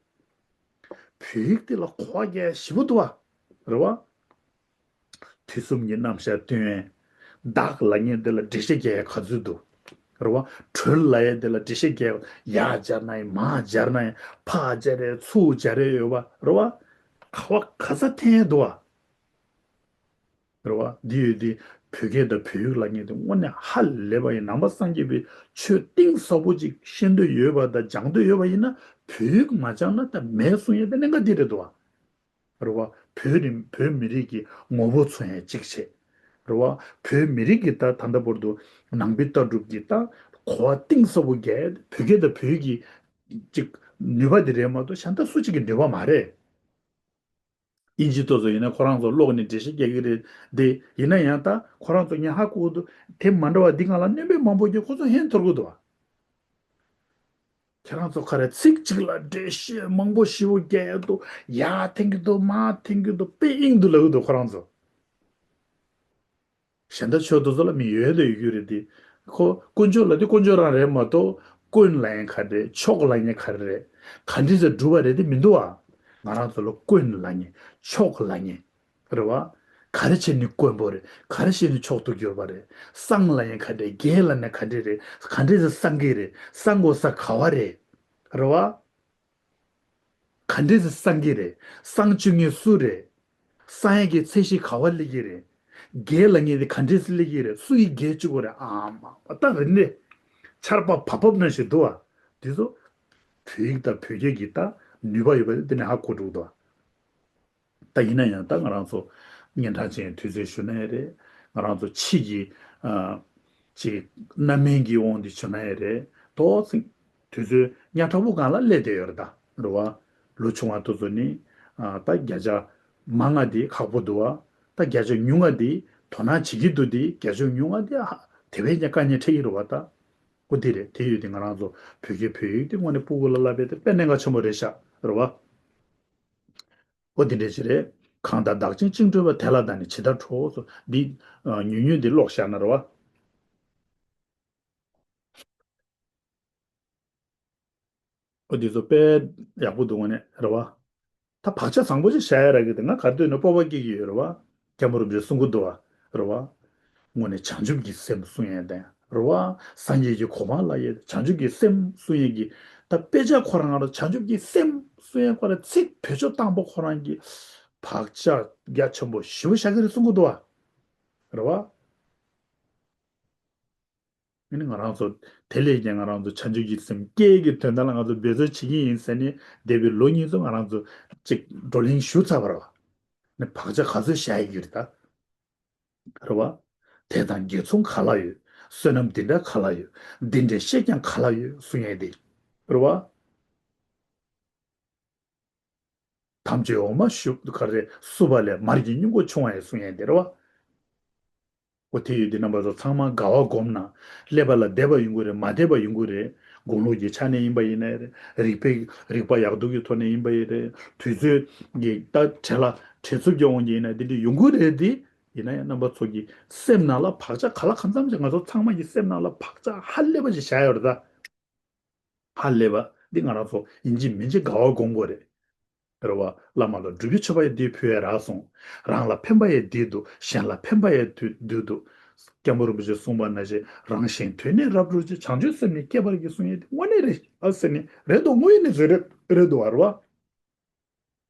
བོད་ཡིག་དེ་ལ་གོ་བ་རྒྱག་ཞེ་པོ་འདུག་བ། རེད་བ། དུས་གསུམ་གྱི་རྣམ་གཞག་སྟོན། བདག་ལབ་མཁན་དེ་ལ་འགྲེལ་བཤད་རྒྱག་ག་ཚོད་འདུག། རེད་བ། གྲོལ་ལབ་ཡས་དེ་ལ་འགྲེལ་བཤད་རྒྱག། ཡར་སྦྱར་ན་ཡང་མར་སྦྱར་ན་ཡང་ཕར་སྦྱར་ཡས་ཚུར་སྦྱར་ཡས་ཡོད་བ། རེད་བ། ག་བ་ག་ས་འཐེན་ཡས་འདུག་བ། རེད་བ། འདི་ཡོད་དེ། བོད་སྐད་དང་བོད་ཡིག་ལབ་མཁན་དེ་དངོས་གནས་ཧ་ལས་པ་ཡིན། ནང་པ་སངས་རྒྱས་པའི་ཆོས་གཏིང་ཟབ་པོ་ཅིག་ཤེས་འདོད་ཡོད་པ་དང་སྦྱང་འདོད་ཡོད་པ་ཡིན་ན་བོད་ཡིག་མ་སྦྱངས་ན་ད་མེད་གསུང་ཡས་དེ་གནད་འགག་འདི་རེད་འདུག་བ། རེད་བ། བོད་རིགས་བོད་མི་རིགས་ཀྱི་ངོ་བོ་མཚོན་ཡས་གཅིག་བྱས། རེད་བ། བོད་མི་རིགས་ཀྱི་ད་ད་ལྟ་བར་དུ་ནང་པའི་ལྟ་གྲུབ་ཀྱི་ད་གོ་བ་གཏིང་ཟབ་པོ་རྒྱས་བོད་སྐད་དང་བོད་ཡིག་གི་ཅིག་ནུས་པ་དེ་རེད་མ་གཏོགས་གཞན་དག་སུ་གཅིག་གི་ནུས་པ་མ་རེད། ཨིན་ཇི་ཏོ་ཚོ་ཡིན་ན་ཁོ་རང་ཚོ་ཀློག་ནས་འགྲེལ་བཤད་རྒྱག་གི་རེད་དེ། ཡིན་ན་ཡང་ད་ཁོ་རང་ཚོ་ཉག་ཧ་གོ་འདུག། དེ་མ་འདྲ་བ་འདི་སྒང་ལ་སྣོན་པ་མང་པོ་རྒྱག། ཁོ་ཚོ་ཧན་ཐོར་གི་འདུག་བ། ཁྱེད་རང་ཚོ་ག་རེ་ཚིག་གཅིག་ལ་འགྲེལ་བཤད་མང་པོ་ཞེ་པོ་རྒྱག་ཡ་འདུག། ཡར་འཐེན་གི་འདུག། མར་འཐེན་གི་འདུག། དཔེ་ཨིན་འདུག་ལབ་གི་འདུག་ཁོ་རང་ཚོ། གཞན་དག་ཆོས་དེ་ཚོ་ལ་མི་ཡོད་དེ་ཡོད་རྒྱུ་རེད་དེ། ཁོ་དཀོན་མཆོག་ལ་དེ་དཀོན་མཆོག་རང་རེད་མ་གཏོགས། དཀོན་ལབ་མཁན་ག་རེ་རེད། མཆོག་ལབ་མཁན་ག་རེ་རེད། ག་འདྲས་སེ་སྒྲུབ་པ་རེད་དེ་མི་འདུག་ཨ། ང་རང་ཚོ་ལ་དཀོན་ལབ་མཁན། མཆོག་ལབ་མཁན། རེད་བ། ག་རེ་བྱས་ནས་དཀོན་པོ་རེད། ག་རེ་བྱས་ནས་མཆོག་ཏུ་གྱུར་པ་རེད། སངས་ལབ་མཁན་ག་འདྲས། རྒྱས་ལབ་མཁན་ག་འདྲས་རེད། ག་འདྲས་སེ་སངས་རྒྱས་རེད། སངས་དགོས་ས་ག་བ་རེད། རེད་བ། ག་འདྲས་སེ་སངས་རྒྱས་རེད། སངས་བཅུག་མཁན་སུ་རེད། སངས་ཡས་ཀྱི་ཚད་གཞི་ག་བ་སླེབས་ཀྱི་རེད། རྒྱས་ལབ་མཁན་དེ་ག་འདྲས་སེ་སླེབས་ཀྱི་རེད། སུ་ཡིས་རྒྱས་བཅུག་གི་རེད། ཨ་མ་པ་ད་རེད་ནས། ཆར་པ་བབ་བབ་ནང་བཞིན་འདུག་བ། དེ་ཚོ་བོད་ཡིག་དང་བོད་སྐད་ཀྱི་ད་ནུས་པ་ཡོད་པ་དེ་ནས་ཧ་གོ་འགྲོ་གི་འདུག་བ། ད་ཡིན་ན་ཡང་ད་ང་རང་ཚོ་སྙན་གྲགས་ཅན་དུས་ཚོད་ཞུ་ན་ཡང་རེད། ང་རང་ཚོ་ཕྱི་གི་ཨ་ཅིག་རྣམ་སྨིན་གྱི་དབང་དུ་ཞུ་ན་ཡང་རེད། ཏོག་ཙམ་དུས་ཚོད་ཉག་ཕྲ་པོ་སྒང་ལ་སླེབས་བསྡད་ཡོད་རེད་ད། རེད་བ། ལོ་ཆུང་བ་དེ་ཚོ་ནི་ཨ་ད་བརྒྱ་ཆ་མང་ང་དེ་ཁག་པོ་འདུག་བ། ད་བརྒྱ་ཆ་ཉུང་ང་དེ་དོ་སྣང་བྱེད་ཀྱི་འདུག། དེ་བརྒྱ་ཆ་ཉུང་ང་དེ་ཧ་དེ་བས་ཀྱང་དཀའ་ངལ་འཕྲད་ཀྱི་རེད་བ་ད། ཨོ་དེ་རེད། དེ་ཡོད་དེ་ང་རང་ཚོ་བོད་སྐད་བོད་ཡིག་དེ་དངོས་གནས་སྤུ་གུ་ལ་བསླབ་པའི་དེ་དཔེ་གནད་འགག་ཆེན་པོ་རེད་ཤག། རེད་བ། ཨོ་དེ་འདྲས་ཅིག་རེད། གང་དག་བདག་ཅན་བཅིངས་གྲོལ་བ། དེ་ལ་བདག་ནི་ཇི་ལྟར་ཁྲོ་སོ། འདི་ཨ་ཉུང་ཉུང་འདི་ཀློག་བཞག་ན་རེད་བ། ཨོ་འདི་ཚོ་དཔེ་ཡག་པོ་འདུག་ངོ་ནས་རེད་བ། ད་བག་ཆགས་བཟང་པོ་ཅིག་བཞག་ཡ་རག་གི་འདུག། ང་ག་དུས་ནས་སྤོབས་པ་སྐྱེ་གི་ཡོད་རེད་བ། སྐྱབས་མགོན་རིན་པོ་ཆེ་གསུང་གི་འདུག་བ། རེད་བ། དངོས་གནས་བྱང་ཆུབ་ཀྱི་སེམས་གསུང་ཡས་དང་རེད་བ། སངས་རྒྱས་ཀྱི་གོ་འཕང་ལ་ཡས་བྱང་ཆུབ་ཀྱི་སེམས་གསུང་ཡས་ཀྱི། ད་དཔེ་ཆ་ཁོ་རང་ལ་བྱང་ཆུབ་ཀྱི་སེམས་གསུང་ཡས་ཁོ་རང་ཚིག་བེད་སྤྱོད་བཏང་པ་ཁོ་རང་གི་བག་ཆགས་རྒྱ་ཆེན་པོ་ཞེ་པོ་བཞག་གི་རེད་གསུང་གི་འདུག་བ། རེད་བ། ཨ་ནི་ང་རང་ཚོ་དེ་ལས་ཀྱང་ང་རང་ཚོ་བྱང་ཆུབ་ཀྱི་སེམས་སྐྱེ་གི་དོན་དག་ལ་ང་ཚོ་འབད་རྩོལ་བྱེད་ཀྱི་ཡིན་ཟེར་ནས་འདས་པའི་ལོ་གཉིས་ཙམ་ང་རང་ཚོ་ཅིག་བགྲོ་གླེང་ཞུ་ཚར་བ་རེད་བ། ནི་བག་ཆགས་ག་ཚོད་བཞག་ཡི་ཡོད་རེད་ད། རེད་བ། དེ་དང་དགེ་མཚུངས་ག་ལ་ཡོད། བསོད་ནམས་འདི་འདྲ་ག་ལ་ཡོད། འདི་འདྲའི་བཤད་ཀྱང་ག་ལ་ཡོད་གསུང་ཡས་དེ། རེད་བ། དམ་ཆོས་འོ་མ་ཞུ་ག་རེ་བསྲུབས་པ་ལས་མར་གྱི་སྨྱུ་གུ་ཆུང་བ་ཡང་གསུང་ཡས་དེ་རེད་བ། འོ་དེ་ཡོད་དེ་རྣམ་པ་ཚོ་ཚང་མ་དགའ་བ་སྒོམ་ན། སླེབས་པ་ལ་བདེ་བ་ཡོང་གི་རེད། མ་བདེ་བ་ཡོང་གི་རེད། དགུང་ལོ་གི་ཆ་ནས་ཡིན་པ་ཡིན་ནའི་རེད། རིག་པའི་རིག་པ་ཡག་སྡུག་གི་ཐོག་ནས་ཡིན་པ་ཡིན་རེད། དུས་ཚོད་ཀྱི་ད་བྲེལ་ལ་བྲེལ་འཚུབ་ཀྱི་དབང་གིས་ཡིན་ན་དེ་འདྲ་ཡོང་གི་རེད་དེ། ཡིན་ན་ཡང་རྣམ་པ་ཚོ་གི་སེམས་ནང་ལ་བག་ཆགས་ག་ལ་གང་འཚམ་ཞིག་ང་ཚོ་ཚང་མ་གི་སེམས་ནང་ལ་བག་ཆགས་ཧ་ལས་པ་ཞིག་བཞག་ཡོད་རེད་ད། ཧ་ལས་པ་འདི་ང་རང་ཚོ་ཡིན་གཅིག་མིན་གཅིག་དགའ་བ་སྒོམ་དགོས་རེད། རེད་བ། བླ་མ་ལ་སྒྲུབ་པའི་མཆོད་པ་ཡི་འདི་ཕུལ་བས་རག་སོང་། རང་ལ་ཕན་པ་ཡི་འདི་འདུག། གཞན་ལ་ཕན་པ་ཡི་འདི་འདི་འདུག། སྐྱབས་མགོན་རིན་པོ་ཆེས་གསུངས་པ་ནང་བཞིན་རང་གཞན་དོན་ནི་རབ་བསྒྲུབ་ཅིང་། བྱང་ཆུབ་སེམས་ནི་བསྐྱེད་པར་བགྱི་གསུང་ཡས་འདི་དངོས་གནས་རེད་ཨ་ཟེར་ནི་རེད་འདུག། དངོས་ཡོད་གནས་ཚུལ་རེད་རེད་འདུག་བ། རེད་བ།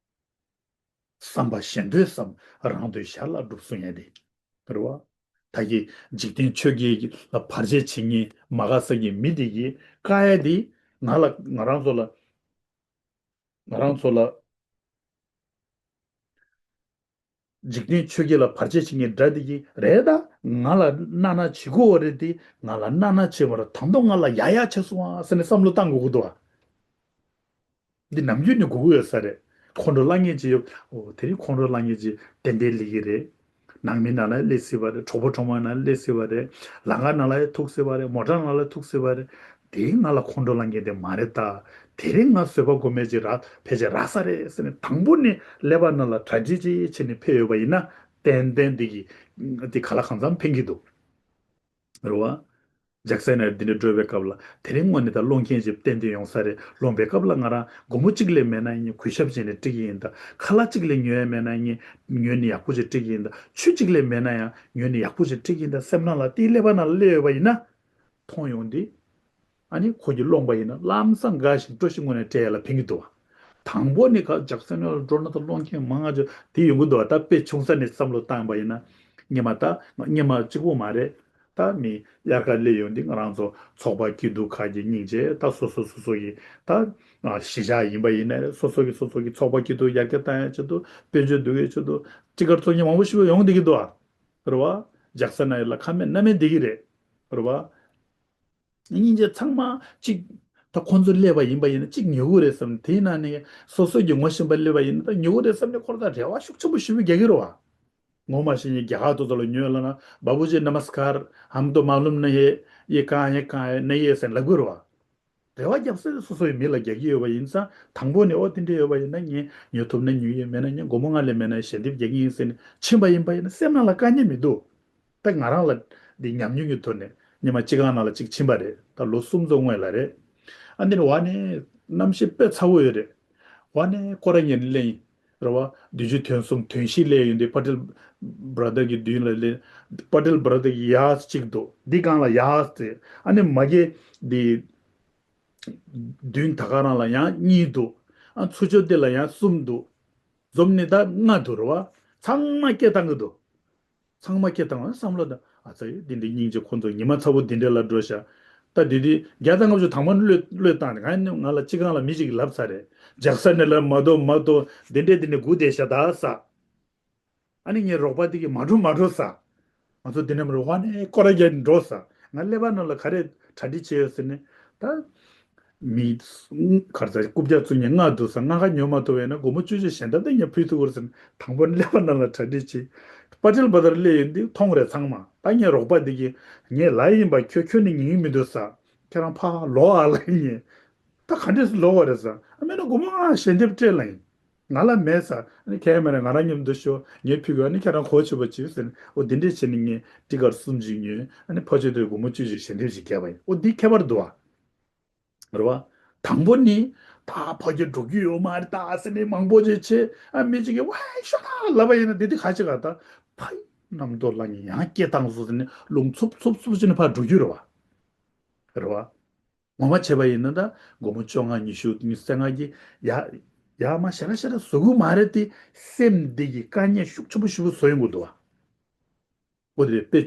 བསམ་པ་གཞན་དོན་བསམ། རང་དོན་གཞན་ལ་སྒྲུབ་གསུང་ཡས་དེ། རེད་བ། ད་གི་འཇིག་རྟེན་ཆོས་བརྒྱད་ལ་བར་ཆད་བྱེད་མཁན་མ་དགའ་ས་ཀྱི་མི་དེ་གི་བཀག་ཡས་དེ། ང་ལ་ང་རང་ཚོ་ལ་ང་རང་ཚོ་ལ་འཇིག་རྟེན་ཆོས་བརྒྱད་ལ་བར་ཆད་བྱེད་མཁན་དགྲ་དེ་གི་རེད་ད། ང་ལ་གནོད་ན་བྱེད་དགོས་བ་རེད་དེ། ང་ལ་གནོད་ན་བྱེད་པར་དང་ཐོག་ང་ལ་ཡ་ཡ་བྱས་སོང་ཨ་ཟེར་ནས་བསམ་བློ་བཏང་དགོས་ཀྱི་འདུག་ཨ། འདི་ནམ་རྒྱུན་ནས་དགོས་ཀྱི་ཡོད་ས་རེད། ཁོང་ཁྲོ་ལངས་མཁན་ཅིག་ཡོད། འོ་དེ་རིང་ཁོང་ཁྲོ་ལངས་མཁན་ཅིག་ཏན་ཏན་སླེབས་ཀྱི་རེད། ནང་མི་ནང་ལ་སླེབས་སྲིད་པ་རེད། གྲོགས་པོ་གྲོགས་མོ་ནང་སླེབས་སྲིད་པ་རེད། ལམ་ཁ་ནང་ལ་ཡང་ཐུག་སྲིད་པ་རེད། མོ་ཊ་ནང་ལ་ཐུག་སྲིད་པ་རེད། དེ་ང་ལ་ཁོང་ཁྲོ་ལངས་མཁན་དེ་མ་རེད་ད། དེ་རིང་ང་བཟོད་པ་སྒོམ་མེད་ཅིག་རག་ཕལ་ཆེར་རག་ས་རེད་ཟེར་ནས། དང་པོ་ནས་ཀླད་པ་ནང་ལ་གྲ་སྒྲིག་ཅིག་བྱས་ནས་ཕེབས་ཡོད་པ་ཡིན་ན། ཏན་ཏན་འདི་གི་འདི་ག་ལ་གང་འཚམ་ཕན་གྱི་འདུག། རེད་བ། ལྕགས་ཟམ་ནས་འདི་འདྲ་འགྲོ་བའི་སྐབས་ལ། དེ་རིང་དངོས་གནས་ད་སློང་མཁན་ཅིག་ཏན་ཏན་ཡོང་ས་རེད། སློང་པའི་སྐབས་ལ་ང་རང་སྒོར་མོ་གཅིག་ལས་མེད་ན་ཡང་གུས་ཞབས་བྱས་ནས་སྤྲད་ཀྱི་ཡིན་ད། ཁ་ལག་གཅིག་ལས་ཉོ་ཡ་མེད་ན་ཡང་ཉོས་ནས་ཡག་པོ་ཅིག་སྤྲད་ཀྱི་ཡིན་ད། ཆུ་གཅིག་ལས་མེད་ན་ཡང་ཉོས་ནས་ཡག་པོ་ཅིག་སྤྲད་ཀྱི་ཡིན་ད། སེམས་ནང་ལ་དེའི་ཀླད་པ་ནང་ལ་སླེབས་ཡོད་པ་ཡིན་ན། མཐོང་ཡོང་དུས། ཨ་ནི་ཁོ་གིས་སློང་པ་ཡིན་ན་ལམ་སང་དགའ་ཞིང་སྤྲོ་ཞིང་དངོས་གནས་སྤྲད་ཡ་ལ་ཕན་གྱི་འདུག་བ། དང་པོ་ནི་ཁ་ལྕགས་ཟམ་ནང་ལ་འགྲོ་ན་ད་སློང་མཁན་མང་ང་ཅོ་དེ་ཡོང་གི་འདུག་བ། ད་དཔེ་ཆུང་ས་ནས་བསམ་བློ་བཏང་པ་ཡིན་ན། སྔོན་མ་ད་སྔོན་མ་གཅིག་པོ་མ་རེད། ད་མི་དབྱར་ཁ་སླེབས་ཡོང་དུས་ང་རང་ཚོ་ཚོགས་པ་སྐྱིད་སྡུག་ཁག་གི་སྙིང་རྗེ། ད་སོ་སོ་སོ་སོ་གི་ད་གཞིས་ཆགས་ཡིན་པ་ཡིན་ན་རེད། སོ་སོ་གི་སོ་སོ་གི་ཚོགས་པ་སྐྱིད་སྡུག་ཡར་རྒྱས་བཏང་ཡ་ཆེད་དུ། དཔལ་འབྱོར་འདུ་བའི་ཆེད་དུ་ཊི་ཀཊ་བཙོང་མཁན་མང་པོ་ཞིག་ཡོང་བསྡད་ཀྱི་འདུག་བ། རེད་བ། ལྕགས་ཟམ་ནང་ལ་ཁ་མེད་སྣ་མེད་བསྡད་ཀྱི་རེད། རེད་བ། སྙིང་རྗེ། ཚང་མ་གཅིག་ད་ཁོང་ཚོ་སླེབས་པ་ཡིན་པ་ཡིན་ན་གཅིག་ཉོ་གི་རེད་བསམ། དེའི་ནང་ནས་སོ་སོ་གི་ངོ་ཤེས་པ་སླེབས་པ་ཡིན་ན་ད་ཉོ་གི་རེད་བསམ་ནས་ཁོ་རང་ད་རེ་བ་ཤུགས་ཆེན་པོ་ཞེ་པོ་རྒྱག་གི་རེད་བ། ངོ་མ་ཤེས་མཁན་རྒྱ་གར་དེ་ཚོ་ལ་ཉོས་ལབ་ན། बाबूजी नमस्कार, हम तो मालूम नहीं है, ये कहाँ है, कहाँ है, नहीं है ཟེར་ལབ་གི་རེད་བ། རེ་བ་རྒྱབ་ས་དེ་སོ་སོའི་མི་ལ་རྒྱག་གི་ཡོད་པ་ཡིན་ཙང་། དང་པོ་ནས་ཨོ་དེ་འདྲ་ཡོད་པ་ཡིན་ན་ངས་ཉོ་ཐུབ་ན་ཉོ་ཡིན། མེད་ན་ངས་སྒོར་མོ་ལྔ་ལས་མེད་ན་ཞལ་འདེབས་རྒྱག་གི་ཡིན་ཟེར་ནས་ཕྱིན་པ་ཡིན་པ་ཡིན་ན་སེམས་ནང་ལ་དཀའ་ངལ་མི་འདུག། ད་ང་རང་ལ་འདི་ཉམས་མྱོང་གི་ཐོག་ནས་སྔོན་མ་སྤྱི་ཁང་ནང་ལ་གཅིག་ཕྱིན་པ་རེད། ད་ལོ་གསུམ་ཙམ་སྔོན་ལ་རེད། ཨ་འདི་ནི་ཝ་ནས་གནམ་གཤིས་དཔེ་ཚ་བོ་ཡོད་རེད། ཝ་ནས་སྐོར་ར་ཉན་གླེང་རེད་བ། བདུན་ཅུ་དོན་གསུམ་དོན་བཞི་སླེབས་ཡོང་དུས་པ་ཊེལ་བྷ་ར་དར་གྱི་མདུན་ལ་སླེབས། པ་ཊེལ་བྷ་ར་དར་གྱི་ཡར་གཅིག་འདུག། འདི་སྒང་ལ་ཡར་དེ། ཨ་ནི་མ་གི་འདི་མདུན་ད་ག་རང་ལ་ཡང་གཉིས་འདུག། ཨ་ཚུར་ཕྱོགས་འདི་ལ་ཡང་གསུམ་འདུག། འཛོམས་ནས་ད་ལྔ་འདུག་རེད་བ། ཚང་མ་སྐད་བཏང་གི་འདུག། ཚང་མ་སྐད་བཏང་བ་བསམ་བློ་བཏང་། ཨ་ཙི། འདི་འདྲའི་སྙིང་རྗེ། ཁོང་ཚོ་ཉི་མ་ཚ་བོ་འདི་འདྲ་ལ་འགྲོ་ཤག། ད་འདི་འདི་བརྒྱ་དང་ལྔ་བཅུ་དང་པོ་བློས་བློས་བཏང་ནས། ང་ནི་ང་ལ་སྤྱི་ཁང་ལ་མི་ཞིག་གིས་ལབ་ཚར་རེད། ལྕགས་ཟམ་ནས་ལབ་མ་གཏོགས་མ་གཏོགས་འདི་འདྲས་འདི་འདྲས་སྒུག་བསྡད་ཤག་ད་ཟེར། ཨ་ནི་ངའི་རོགས་པ་འདི་གིས་མ་འགྲོ་མ་འགྲོ་ཟེར། ང་ཚོ་འདི་ནས་མར་ཝ་ནས་སྐོར་ར་རྒྱག་འགྲོ་ཟེར། ང་ཀླད་པ་ནང་ལ་ག་རེ་གྲ་སྒྲིག་བྱས་ཡོད་ཟེར་ནས། ད་མི་གར་ས་རྐུབ་བཀྱག་བཙུགས་ནས་ལྔ་འདུག་ཟེར། ལྔ་ཁ་ཉོ་མ་ཐུབ་པ་ཡིན་ན་སྒོར་མོ་བཅུ་བཅུ་ཞལ་འདེབས་དེ་ངས་ཕུལ་ཐུབ་ཀྱི་རེད་ཟེར་ནས། དང་པོ་ཀླད་པ་ནང་ལ་གྲ་སྒྲིག་བྱས། པ་ཊེལ་བྷ་ར་དར་སླེབས་ཡོང་དུས་མཐོང་རེད་ཚང་མ། ད་ངའི་རོགས་པ་འདི་གིས་ངས་ལབ་ཡིན་པ། ཁྱོད་ཁྱོད་ནི་ཉན་གི་མི་འདུག་ཟེར། ཁྱེད་རང་ཕར་ལོག་ཨ་ལབ་ཡིན། ད་ག་འདྲས་སེ་ལོག་པ་རེད་ཟེར། ཨ་མེད་ན་སྒོར་མོ་ལྔ་ཞལ་འདེབས་སྤྲད་ལབ་ཡིན། ང་ལ་མེད་ཟེར། ཨ་ནི་ཁྱེད་མེད་ན་ང་རང་མཉམ་དུ་ཤོག། ངས་ཕུལ་གི། ཨ་ནི་ཁྱེད་རང་གོ་ཆོད་པ་བྱོས་ཟེར་ནས། འོ་འདི་འདྲས་བྱས་ནས་ངས་ཊི་ཀཊ་གསུམ་ཅིག་ཉོས། ཨ་ནི་ཕར་ཕྱོགས་དེར་སྒོར་མོ་བཅུ་ཅིག་ཞལ་འདེབས་ཅིག་བརྒྱབ་པ་ཡིན། འོ་འདི་ཁྱད་པར་འདུག་བ། རེད་བ། དང་པོ་ནི་ད་ཕ་གི་འགྲོ་རྒྱུ་ཡོད་མ་རེད་ད་ཟེར་ནས་མང་པོ་ཅིག་བྱས། ཨ་མི་གཅིག་གིས་ཝའི་ཤོག་ད་ལབ་པ་ཡིན་ན། འདི་འདི་ག་ཅིག་ག་ད་ཕ་ཡི་རྣམ་རྟོག་ལངས་ནས་ཡང་སྐད་བཏང་སོང་ཟེར་ནས་རླུང་འཚུབ་འཚུབ་འཚུབ་བྱས་ནས་ཕར་འགྲོ་རྒྱུ་རེད་བ། རེད་བ། ངོ་མ་བྱས་པ་ཡིན་ན་ད་སྒོར་མོ་བཅོ་ལྔ་ཉི་ཤུ་ཉི་ཤུ་རྩ་ལྔ་གི་ཡ་ཡ་མ་ཞེ་དྲག་ཞེ་དྲག་བཟོ་གི་མ་རེད་དེ། སེམས་འདི་གི་དཀའ་ངལ་ཤུགས་ཆེན་པོ་ཞེ་པོ་བཟོ་ཡོང་གི་འདུག་བ། འོ་དེ་དཔེ་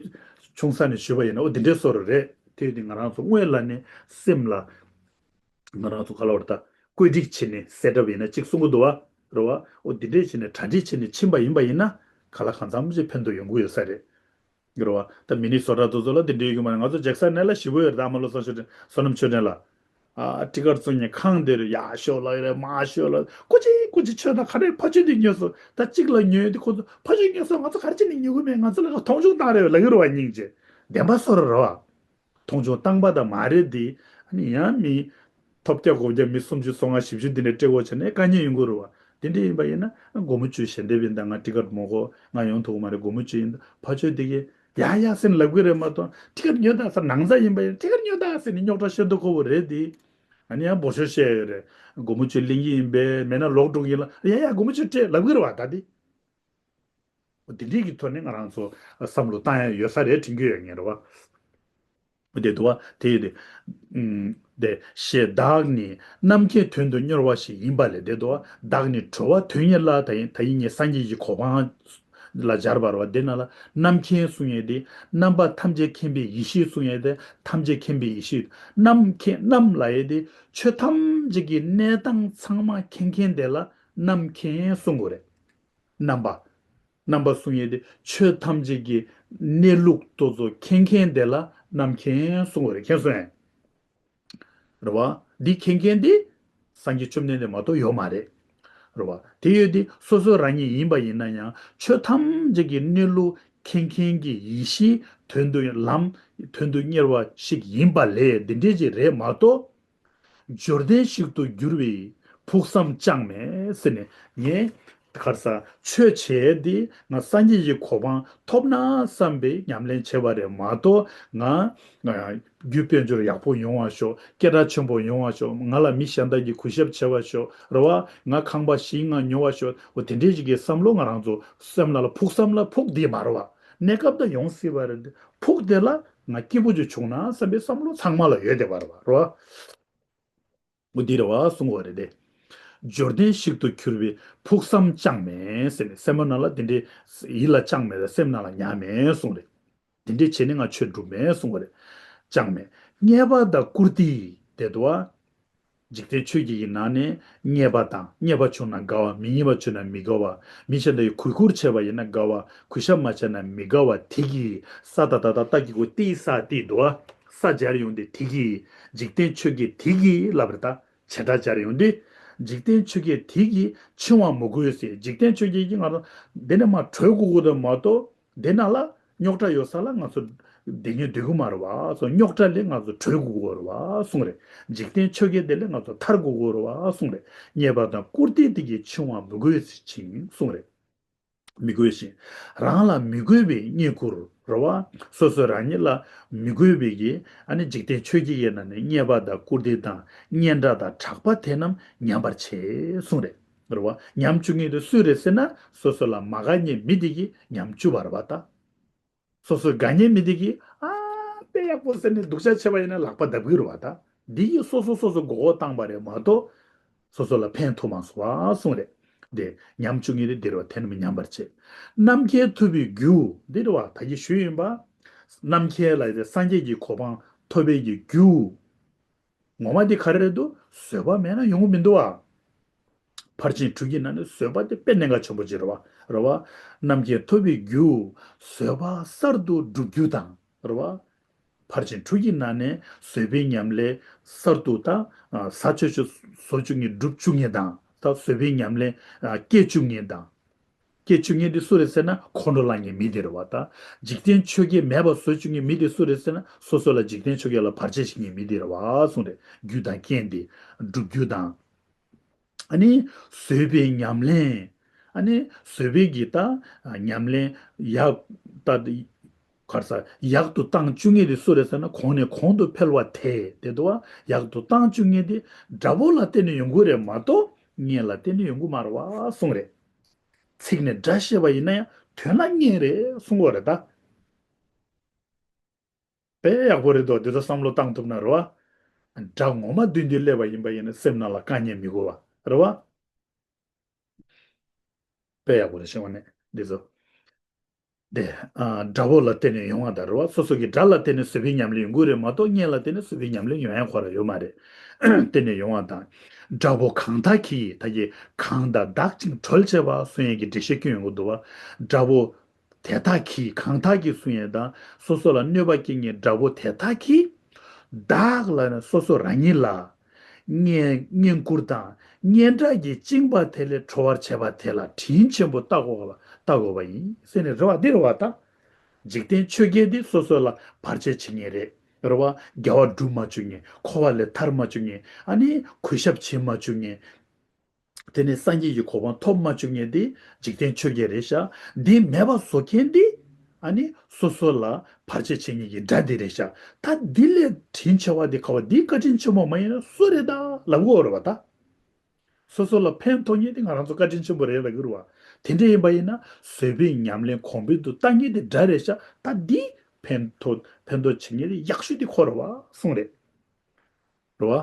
ཆུང་ས་ནས་ཞུས་པ་ཡིན་ན་འོ་དེ་འདྲའི་བཟོ་འདྲ་རེད། དེ་ཡོད་དུས་ང་རང་ཚོ་སྔོན་ལ་ནས་སེམས་ལ་ང་རང་ཚོ་ག་ལབ་དགོས་རེད་ད། བཀོད་སྒྲིག་བྱས་ནས་སེ་ཊབ་ཡིན་ན་གཅིག་གསུང་གི་འདུག་བ། རེད་བ། འོ་དེ་འདྲས་བྱས་ནས་གྲ་སྒྲིག་བྱས་ནས་ཕྱིན་པ་ཡིན་པ་ཡིན་ན་ག་ལ་གང་འཚམ་ཅིག་ཕན་ཐོགས་ཡོང་གི་ཡོད་ས་རེད། རེད་བ། ད་མི་ནི་སོ་ཊ་དེ་ཚོ་ལ་དེ་འདྲའི་ཡོད་ཀྱི་མ་རེད། ང་ཚོ་ཇེག་སན་ནས་ལ་ཞེ་པོ་ཡོད་རེད། ད་ཨ་མ་ལོ་བསོད་ནམས་ཆོས་སྒྲོན་ལགས། ཨ་ཊི་ཀཊ་བཙོང་མཁན་ཁང་དེར་ཡར་ཤོག་ལབ་ཀྱི་རེད། མར་ཤོག་ལབ། སྐུ་མཁྱེན་སྐུ་མཁྱེན། ཁྱོད་ད་ག་རེ་ཕར་ཕྱོགས་དེ་ཉོས་སོང་། ད་གཅིག་ལ་ཉོས་ཡོད་དུས་ཁོ་ཚོ་ཕར་ཕྱོགས་ཉོས་སོང་། ང་ཚོ་ག་རེ་བྱས་ནས་ཉོ་གི་མེད། ང་ཚོ་ལ་མཐོང་ཆུང་བཏང་རེད་ལབ་ཀྱི་རེད་བ། སྙིང་རྗེ། བདེན་པ་བཟོ་འདྲ་རེད་བ། མཐོང་ཆུང་བཏང་པ་དང་མ་རེད་དེ། ཨ་ནི་ཡང་མི་ཐོབ་རྒྱག་དགོས་རྒྱག་མི་སུམ་ཅུ་སོ་ལྔ་བཞི་བཅུ་འདི་འདྲ་སྤྲད་དགོས་བྱས་ན་དཀའ་ངལ་ཡོང་གི་རེད་བ། དེ་འདྲ་ཡིན་པ་ཡིན་ན་སྒོར་མོ་བཅུ་ཞལ་འདེབས་ཡིན། ད་ང་ཊི་ཀཊ་མ་དགོས། ང་ཡོང་ཐུབ་ཀྱི་མ་རེད། སྒོར་མོ་བཅུ་ཡིན། ད་ཕར་ཕྱོགས་དེ་གས་ཡ་ཡ་ཟེར་ནས་ལབ་ཀྱི་རེད་མ་གཏོགས། ཊི་ཀཊ་ཉོས་ད་ཟེར། ནང་ཚ་ཡིན་པ་ཡིན། ཊི་ཀཊ་ཉོས་ད་ཟེར་ནས་རྙོག་དྲ་བཤད་མདོག་ཁ་པོ་རེད་དེ། ཨ་ནི་ཡང་འབོད་ཤོག་བཤད་ཡོད་རེད། སྒོར་མོ་བཅུ་ལེན་གྱི་ཡིན་པས། མེད་ན་ལོག་འགྲོ་གི་ཡིན་ལབ། ཡ་ཡ་སྒོར་མོ་བཅུ་སྤྲད་ལབ་ཀྱི་རེད་བ། ད་དེ། འདི་འདྲའི་གི་ཐོག་ནས་ང་རང་ཚོ་བསམ་བློ་བཏང་ཡ་ཡོད་ས་རེད་དྲན་གྱི་ཡོད་ངེས་རེད་བ། དེ་འདུག་བ། དེ་ཡིན་དེ། ཨུམ། དེ་ཞེས་བདག་ནི་རྣམ་མཁྱེན་དོན་དུ་གཉེར་བ་ཞིག་ཡིན་པ་ལས། དེ་འདུག་བ། བདག་ནི་གྲོལ་བ་དོན་གཉེར་ལ། ད་ཡིན་ད་ཡིན་ངས་སངས་རྒྱས་ཀྱི་གོ་འཕང་ལ་སྦྱར་བ་རེད་བ། དེ་ནང་ལ་རྣམ་མཁྱེན་གསུང་ཡས་དེ་རྣམ་པ་ཐམས་ཅད་མཁྱེན་པའི་ཡེ་ཤེས་གསུང་ཡས་དེ། ཐམས་ཅད་མཁྱེན་པའི་ཡེ་ཤེས། རྣམ་མཁྱེན་རྣམ་ལབ་ཡས་དེ་ཆོས་ཐམས་ཅད་ཀྱི་གནས་སྟངས་ཚང་མ་མཁྱེན་མཁན་དེ་ལ་རྣམ་མཁྱེན་གསུང་དགོས་རེད། རྣམ་པ། རྣམ་པ་གསུང་ཡས་དེ་ཆོས་ཐམས་ཅད་ཀྱི་གནས་ལུགས་དེ་ཚོ་མཁྱེན་མཁན་དེ་ལ་རྣམ་མཁྱེན་གསུང་བ་རེད། མཁྱེན་སོང་ངས། རེད་བ། འདི་མཁྱེན་མཁན་དེ་སངས་རྒྱས་བཅོམ་ལྡན་འདས་མ་གཏོགས་ཡོད་མ་རེད། རེད་བ། དེ་ཡོད་དེ་སོ་སོ་རང་ཉིད་ཡིན་པ་ཡིན་ན་ཡང་ཆོས་ཐམས་ཅད་ཀྱི་གནས་ལུགས་མཁྱེན་མཁན་གྱི་ཡེ་ཤེས་དོན་དུ་ལམ་དོན་དུ་གཉེར་བ་ཞིག་ཡིན་པ་ལས་འདི་འདྲས་ཅིག་རེད་མ་གཏོགས། འབྱོར་ལྡན་ཞིག་ཏུ་འགྱུར་བའི་ཕུགས་བསམ་ཅང་མེད་ཟེར་ནས་ངས་ག་རེ་ཟ། ཆོས་བྱས་ཏེ་ང་སངས་རྒྱས་ཀྱི་གོ་འཕང་ཐོབ་ན་བསམ་པའི་ཉམས་ལེན་བྱས་པ་རེད་མ་གཏོགས། ང་རྒྱུ་དཔལ་འབྱོར་ཡག་པོ་ཡོང་བ་ཤོག་སྐད་གྲགས་ཆེན་པོ་ཡོང་བ་ཤོག་ང་ལ་མི་གཞན་དག་གིས་གུས་ཞབས་བྱེད་པ་ཤོག་རེད་བ། ང་ཁང་པ་ཞིག་ང་ཉོ་བ་ཤོག་འོ་དེ་འདྲས་ཅིག་གི་བསམ་བློ་ང་རང་ཚོ་སེམས་ནང་ལ་ཕུགས་བསམ་ལ་ཕུགས་བསྡད་མ་རེད་བ། གནས་སྐབས་ད་ཡོང་སྲིད་པ་རེད། ཕུགས་དེ་ལ་ང་སྐྱིད་པོ་ཅིག་བྱུང་ན་བསམ་པའི་བསམ་བློ་ཚང་མ་ལ་ཡོད་བསྡད་པ་རེད་བ། རེད་བ། འོ་འདི་རེད་བ་གསུང་བ་རེད་དེ། འབྱོར་ལྡན་ཞིག་ཏུ་གྱུར་པའི་ཕུགས་བསམ་ཅང་མེད་ཟེར་ནས་སེམས་པ་ནང་ལ་དེ་འདྲའི་ཡིད་ལ་ཅང་མེད་ལ་སེམས་ནང་ལ་ཉར་མེད་གསུང་རེད། དེ་འདྲའི་བྱས་ནས་ང་ཆོས་སྒྲུབ་མེད་གསུང་བ་རེད། ཅང་མེད། རྙེད་པ་དང་བཀུར་སྟི་དེ་འདུག་བ། འཇིག་རྟེན་ཆོས་བརྒྱད་ཀྱི་ནང་ནས་རྙེད་པ་དང་རྙེད་པ་བྱུང་ན་དགའ་བ། མི་རྙེད་པ་བྱུང་ན་མི་དགའ་བ། མི་གཞན་དག་གིས་གུས་བཀུར་བྱས་པ་ཡིན་ན་དགའ་བ། གུས་ཞབས་མ་བྱས་ན་མི་དགའ་བ་དེ་གིས་ས་ད་ད་ད་ད་གི་གུ་ཏི་ས་ཏི་འདུག་བ། ས་སྦྱར་ཡོང་དེ་དེ་གིས་འཇིག་རྟེན་ཆོས་བརྒྱད་དེ་གིས་ལབ་རེད་ད། བྱེ་བྲག་སྦྱར་ཡོང་དུས། འཇིག་རྟེན་ཆོས་བརྒྱད་དེ་གིས་འཆིང་བ་མི་དགོས་ཟེར། འཇིག་རྟེན་ཆོས་བརྒྱད་ཀྱིས་ང་རང་འདི་ནས་མར་གྲོལ་དགོས་དགོས་དོན་མ་གཏོགས་འདི་ནང་ལ་རྙོག་དྲ་ཡོད་ས་ལ་ང་ཚོ་བསྡད་ཉན་སྡོད་ཀྱི་མ་རེད་བ་གསུངས། རྙོག་དྲ་ལས་ང་ཚོ་གྲོལ་དགོས་དགོས་རེད་བ་གསུངས་རེད། འཇིག་རྟེན་ཆོས་བརྒྱད་དེ་ལས་ང་ཚོ་ཐར་དགོས་དགོས་རེད་བ་གསུངས་རེད། རྙེད་པ་དང་བཀུར་སྟི་དེ་གིས་འཆིང་བ་མི་དགོས་ཤིང་གསུངས་རེད། མི་དགོས་ཤིང་། རང་ལ་མི་དགོས་པའི་བསྙེན་བཀུར་རེད་བ། སོ་སོ་རང་ཉིད་ལ་མི་དགོས་པའི་གི་ཨ་ནི་འཇིག་རྟེན་ཆོས་བརྒྱད་ཀྱི་ནང་ནས་རྙེད་པ་དང་བཀུར་སྟི་དང་སྙན་གྲགས་དང་གྲགས་པ་དེ་རྣམས་ཉམས་པར་བྱེད་གསུངས་རེད། རེད་བ། ཉམས་བཅུག་མཁན་དེ་སུ་རེད་ཟེར་ན་སོ་སོ་ལ་མ་དགའ་མཁན་མི་དེ་གིས་ཉམས་བཅུག་པ་རེད་བ་ད། སོ་སོ་དགའ་མཁན་མི་དེ་གིས་ཨ་དཔེ་ཡག་པོ་ཟེར་ནས་སྡུག་ཅག་བྱས་པ་ཡིན་ན་ལག་པ་རྡབ་ཀྱི་རེད་བ་ད། འདི་ཡིས་སོ་སོ་སོ་སོ་མགོ་སྐོར་བཏང་བ་རེད་མ་གཏོགས། སོ་སོ་ལ་ཕན་ཐོགས་མ་སོང་བ་གསུངས་རེད། དེ་ཉམས་བཅུག་མཁན་དེ་འདི་རེད་བ། དེ་རྣམས་ཉམས་པར་བྱེད། རྣམ་མཁྱེན་ཐོབ་པའི་རྒྱུ་འདི་རེད་བ། ད་གིན་ཞུས་ཡིན་པ། རྣམ་མཁྱེན་ལ་ཡི་སངས་རྒྱས་ཀྱི་གོ་འཕང་ཐོབ་པའི་གི་རྒྱུ། ངོ་མ་དེ་ག་རེ་རེད་འདུག་བཟོད་པ་མེད་ན་ཡོང་གི་མི་འདུག་བ། ཕར་ཕྱིན་དྲུག་གི་ནང་ནས་བཟོད་པ་དེ་དཔེ་གནད་འགག་ཆེན་པོ་ཅིག་རེད་བ། རེད་བ། རྣམ་མཁྱེན་ཐོབ་པའི་རྒྱུ། བཟོད་པ་གསར་དུ་བསྒྲུབ་རྒྱུ་དང་། རེད་བ། ཕར་ཕྱིན་དྲུག་གི་ནང་ནས་བཟོད་པའི་ཉམས་ལེན་གསར་དུ་དང་། ཟ་ཆོས་ཆོས་བཟོ་བཅུག་མཁན་སྒྲུབ་བཅུག་མཁན་དང་། ད་བཟོད་པའི་ཉམས་ལེན་སྐྱེ་བཅུག་མཁན་དང་། སྐྱེ་བཅུག་མཁན་དེ་སུ་རེད་ཟེར་ན་ཁོང་ཁྲོ་ལངས་མཁན་མི་དེ་རེད་བ་ད། འཇིག་རྟེན་ཆོས་བརྒྱད་མེད་པ་བཟོ་བཅུག་མཁན་མི་དེ་སུ་རེད་ཟེར་ན་སོ་སོ་ལ་འཇིག་རྟེན་ཆོས་བརྒྱད་ལ་བར་ཆད་བྱེད་མཁན་མི་དེ་རེད་བ་གསུངས་རེད། རྒྱུ་དང་རྐྱེན་དེ་སྒྲུབ་རྒྱུ་དང་། ཨ་ནི་བཟོད་པའི་ཉམས་ལེན། ཨ་ནི་བཟོད་པའི་གི་ད་ཉམས་ལེན་ཡག་ད་ག་རེ་ཟ་ཡག་ཏུ་བཏང་བཅུག་མཁན་དེ་སུ་རེད་ཟེར་ན་གོང་ནས་གོང་དུ་འཕེལ་བ་དེ་དེ་འདུག་བ། ཡག་ཏུ་བཏང་བཅུག་མཁན་དེ་དགྲ་བོ་ལ་བརྟེན་ནས་ཡོང་གི་རེད་མ་གཏོགས་གཉེན་ལ་བརྟེན་ནས་ཡོང་གི་མ་རེད་བ་གསུངས་རེད། ཚིག་ནས་དགྲ་བཤད་པ་ཡིན་ན་ཡང་དོན་ལ་གཉེན་རེད་གསུང་གི་རེད་ད། དཔེ་ཡག་པོ་རེད་དོ། འདི་ཚོ་བསམ་བློ་བཏང་ཐུབ་ན་རེད་བ། དགྲ་ངོ་མ་མདུན་དུ་སླེབས་པ་ཡིན་པ་ཡིན་ན་སེམས་ནང་ལ་དཀའ་ངལ་མི་དགོས་བ་རེད་བ། དཔེ་ཡག་པོ་རེད་ཤེས་བ་ནས་འདི་ཚོ། དེ། ཨ། དགྲ་བོ་ལ་བརྟེན་ནས་ཡོང་བ་དང་རེད་བ། སོ་སོ་གི་དགྲ་ལ་བརྟེན་ནས་བཟོད་པའི་ཉམས་ལེན་ཡོང་གི་རེད་མ་གཏོགས་གཉེན་ལ་བརྟེན་ནས་བཟོད་པའི་ཉམས་ལེན་ཡོང་ཡ་ཁོ་ར་ཡོད་མ་རེད། བརྟེན་ནས་ཡོང་བ་དང་། དགྲ་བོ་གང་དག་གིས་ད་གི་གང་དག་བདག་ཅིང་གྲོལ་བྱེད་པ་གསུང་ཡས་ཀྱི་འགྲེལ་བཤད་སྐྱོན་ཡོང་གི་འདུག་བ། དགྲ་བོ་དེ་དག་གིས་གང་དག་གིས་གསུང་ཡས་དང་སོ་སོ་ལ་གནོད་པ་སྐྱེལ་མཁན་དགྲ་བོ་དེ་དག་གིས། བདག་ལ་ནི་སོ་སོ་རང་ཉིད་ལ། བསྙེན་བསྙེན་བཀུར་དང་སྙན་གྲགས་ཀྱིས་བཅིངས་པ་དེ་ལས་གྲོལ་བར་བྱེད་པ་དེ་ལ་དྲིན་ཆེན་པོ་བཏགས་དགོས་པ་བཏགས་དགོས་པ་ཡིན་ཟེར་ནས་རེ་བ་འདི་རེ་བ་དང་། འཇིག་རྟེན་ཆོས་བརྒྱད་འདི་སོ་སོ་ལ་བར་ཆད་བྱེད་མཁན་རེད། རེ་བ་དགེ་བ་སྒྲུབ་མ་བཅུག་མཁན་འཁོར་བ་ལས་ཐར་མ་བཅུག་མཁན་ཨ་ནི་གུས་ཞབས་བྱེད་མ་བཅུག་མཁན། དེ་ནས་སངས་རྒྱས་ཀྱི་གོ་འཕང་ཐོབ་མ་བཅུག་མཁན་དེ་འཇིག་རྟེན་ཆོས་བརྒྱད་རེད་ཤག་འདི་མེད་པ་བཟོ་མཁན་དེ་ཨ་ནི་སོ་སོ་ལ་བར་ཆད་བྱེད་མཁན་གྱི་དགྲ་དེ་རེད་ཤག་ད་འདི་ལས་དྲིན་ཆེ་བ་དེ་ག་བ་འདི་བཀའ་དྲིན་ཆེན་པོ་མ་ཡིན་ན་སུ་རེད་ད་ལབ་དགོས་རེད་བ་ད། སོ་སོ་ལ་ཕན་ཐོགས་མཁན་དེ་ང་རང་ཚོ་བཀའ་དྲིན་ཆེན་པོ་རེད་ལབ་ཀྱི་རེད་བ། དེ་འདྲ་ཡིན་པ་ཡིན་ན་བཟོད་པའི་ཉམས་ལེན་གོང་འཕེལ་དུ་བཏང་མཁན་དེ་དགྲ་རེད་ཤག་ད་འདི་ཕན་ཐོགས་ཕན་ཐོགས་བྱེད་མཁན་དེ་ཡག་ཤོས་དེ་ཁོ་རེད་བ་གསུངས་རེད། རེད་བ།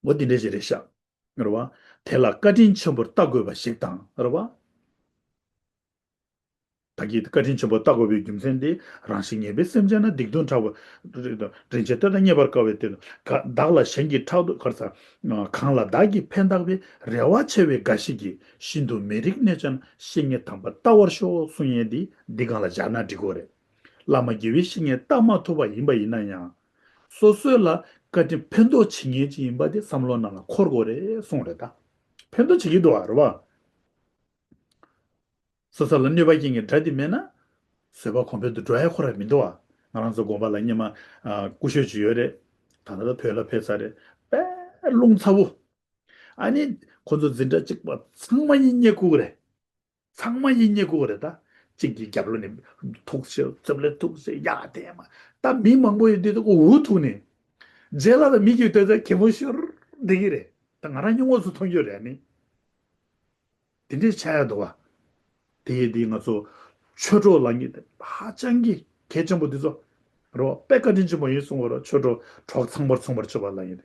འོ་དེ་འདྲ་ཞིག་རེད་ཤག་རེད་བ། དེ་ལ་བཀའ་དྲིན་ཆེན་པོར་བལྟ་དགོས་པ་ཞིག་དང་རེད་བ། ད་གིན་བཀའ་དྲིན་ཆེན་པོར་བལྟ་དགོས་པའི་རྒྱུ་མཚན་དེ་རང་བཞིན་ངན་པའི་སེམས་ཅན་ན་སྡིག་ལྟུང་དྲག་པོ། རིན་ཆེན་དེ་དག་རྙེད་པར་དཀའ་བས་དེ་བདག་ལ་གཞན་གྱིས་ཕྲག་དོག་གར་ས། གང་ལ་བདག་གིས་ཕན་བཏགས་པའི་རེ་བ་ཆེ་བའི་འགའ་ཞིག་གིས་ཤིན་ཏུ་མི་རིགས་གནོད་ཅན་བཤེས་གཉེན་དམ་པར་བལྟ་བར་ཤོག་གསུང་ཡས་འདི་འདི་སྒང་ལ་སྦྱར་ན་འགྲིག་གོ་རེད། བླ་མ་དགེ་བའི་བཤེས་གཉེན་བལྟ་མ་ཐུབ་པ་ཡིན་པ་ཡིན་ན་ཡང་། སོ་སོ་ལ་བཀའ་དྲིན་ཕན་ཐོགས་བྱེད་མཁན་ཅིག་ཡིན་པ་དེ་བསམ་བློ་ནང་ལ་འཁོར་དགོས་རེད་གསུངས་རེད་ད། ཕན་ཐོགས་བྱེད་ཀྱི་འདུག་བ། རེད་བ། སོ་སོ་ལ་གནོད་པ་སྐྱེལ་མཁན་དགྲ་དེ་མེད་ན། བཟོད་པ་གོང་འཕེལ་དུ་འགྲོ་ཡ་ཁོ་རང་མི་འདུག་བ། ང་རང་ཚོ་དགོན་པ་ལ་སྔོན་མ་ཨ་སྐུ་ཞབས་ཅིག་ཡོད་རེད། ད་ལྟ་བོད་ལ་ཕེབས་ཚར་རེད། དཔེ་རླུང་ཚ་བོ། ཨ་ནི་ཁོ་ཚོ་འཛིན་གྲྭ་གཅིག་པ་ཚང་མ་ཡིན་རྙེད་ཁུག་རེད། ཚང་མ་ཡིན་རྙེད་ཁུག་རེད་ད། གཅིག་གི་རྒྱབ་ལོགས་ནས་ཐུག་ཤེས་རྩེབ་ལེ་ཐུག་ཤེས་ཡག་དེ་མ། ད་མི་མང་པོ་ཡོད་དུས་ད་ཁོ་འུ་ཐུག་ནས། རྗེས་ལ་ད་མི་གིས་ལྟོས་ད་གད་མོ་ཤོར་བསྡད་ཀྱི་རེད། ད་ང་རང་ཉོན་མོངས་སུ་མཐོང་རྒྱུ་རེད་ཨ་ནི། དེ་འདྲས་ཆགས་ཡ་འདུག་བ། དེ་ཡིན་དུས་ང་ཚོ་ཆོས་གྲོགས་ལབ་མཁན་དེ་ཧ་ཅང་གི་གལ་ཆེན་པོ་འདི་ཚོ་རེད་བ། དཔེ་བཀའ་དྲིན་ཆེན་པོ་ཡིན་གསུང་གི་རེད། ཆོས་གྲོགས་གྲོགས་ཚང་མར་མཚུངས་པར་སྤྱོད་པ་ལབ་མཁན་དེ།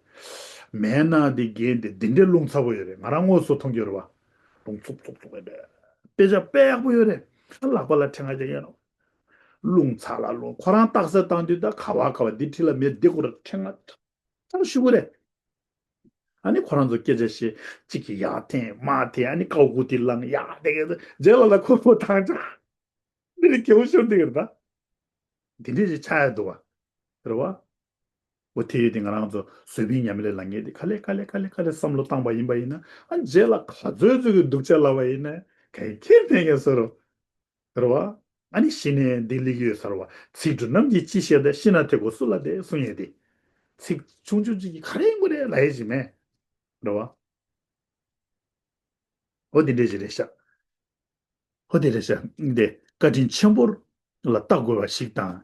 མེད་ན་དེ་རྒན་དེ་འདི་འདྲས་རླུང་ཚ་པོ་ཡོད་རེད། ང་རང་ངོ་སོ་མཐོང་རྒྱུ་རེད་བ། རླུང་འཚུབ་འཚུབ་འཚུབ་ཡོད་རེད། དཔེ་ཆ་དཔེ་ཡག་པོ་ཡོད་རེད། ལག་པ་ལ་ཕྲེང་བ་རྒྱག་ཡ་རོ། རླུང་ཚ་ལ་རླུང་ཁོ་རང་རྟགས་གསལ་བཏང་དུས་ད་ག་བ་ག་བ་འདི་ཁྲིད་ལ་མེད་འདི་ཁོ་ར་ཕྲེང་བ་ཐང་ཞུ་གི་རེད། ཨ་ནི་ཁོ་རང་ཚོ་སྐད་ཆ་བཤད། གཅིག་གིས་ཡར་འཐེན་མར་འཐེན། ཨ་ནི་ཀའོ་ཀུ་ཏི་ལངས་ཡར་འཐེན། རྗེས་ལ་ལ་ཁོ་ཁོ་ཐང་ཆ་འདི་ནི་སྐྱེ་བོ་ཤོར་འདི་གི་རེད་ད། འདི་འདྲས་ཞིག་ཆགས་ཡ་འདུག་བ། རེད་བ། འོ་དེ་ཡོད་དེ་ང་རང་ཚོ་བཟོད་པའི་ཉམས་ལེན་ལ་ངེས་ཏེ་ག་ལེ་ག་ལེ་ག་ལེ་ག་ལེ་བསམ་བློ་བཏང་པ་ཡིན་པ་ཡིན་ན། ཨ་རྗེས་ལ་ག་ཚོད་ཚོད་ཀྱི་སྡུག་ཅག་ལབ་པ་ཡིན་ན་ག་ཁྱེར་ཕན་ཡ་བཟོ་རོ། རེད་བ། ཨ་ནི་གཞི་ནས་འདི་ལེགས་ཡོད་ཟེར་བ། ཚིག་འབྲུ་རྣམས་ཀྱིས་ཅི་བཤད་དེ། ཤི་ན་དེ་ཀོ་སུ་ལ་བདེ་གསུང་ཡས་དེ། ཚིག་ཆུང་ཆུང་ཅིག་གིས་ག་རེ་ཡིན་དགོས་རེད་ལབ་ཡས་ཅིག་མེད། རེད་བ། འོ་དེ་འདྲས་ཅིག་རེད་ཤག་འོ་དེ་རེད་ཤག་འདི་བཀའ་དྲིན་ཆེན་པོ་ལ་བལྟ་དགོས་པ་ཞིག་དང་།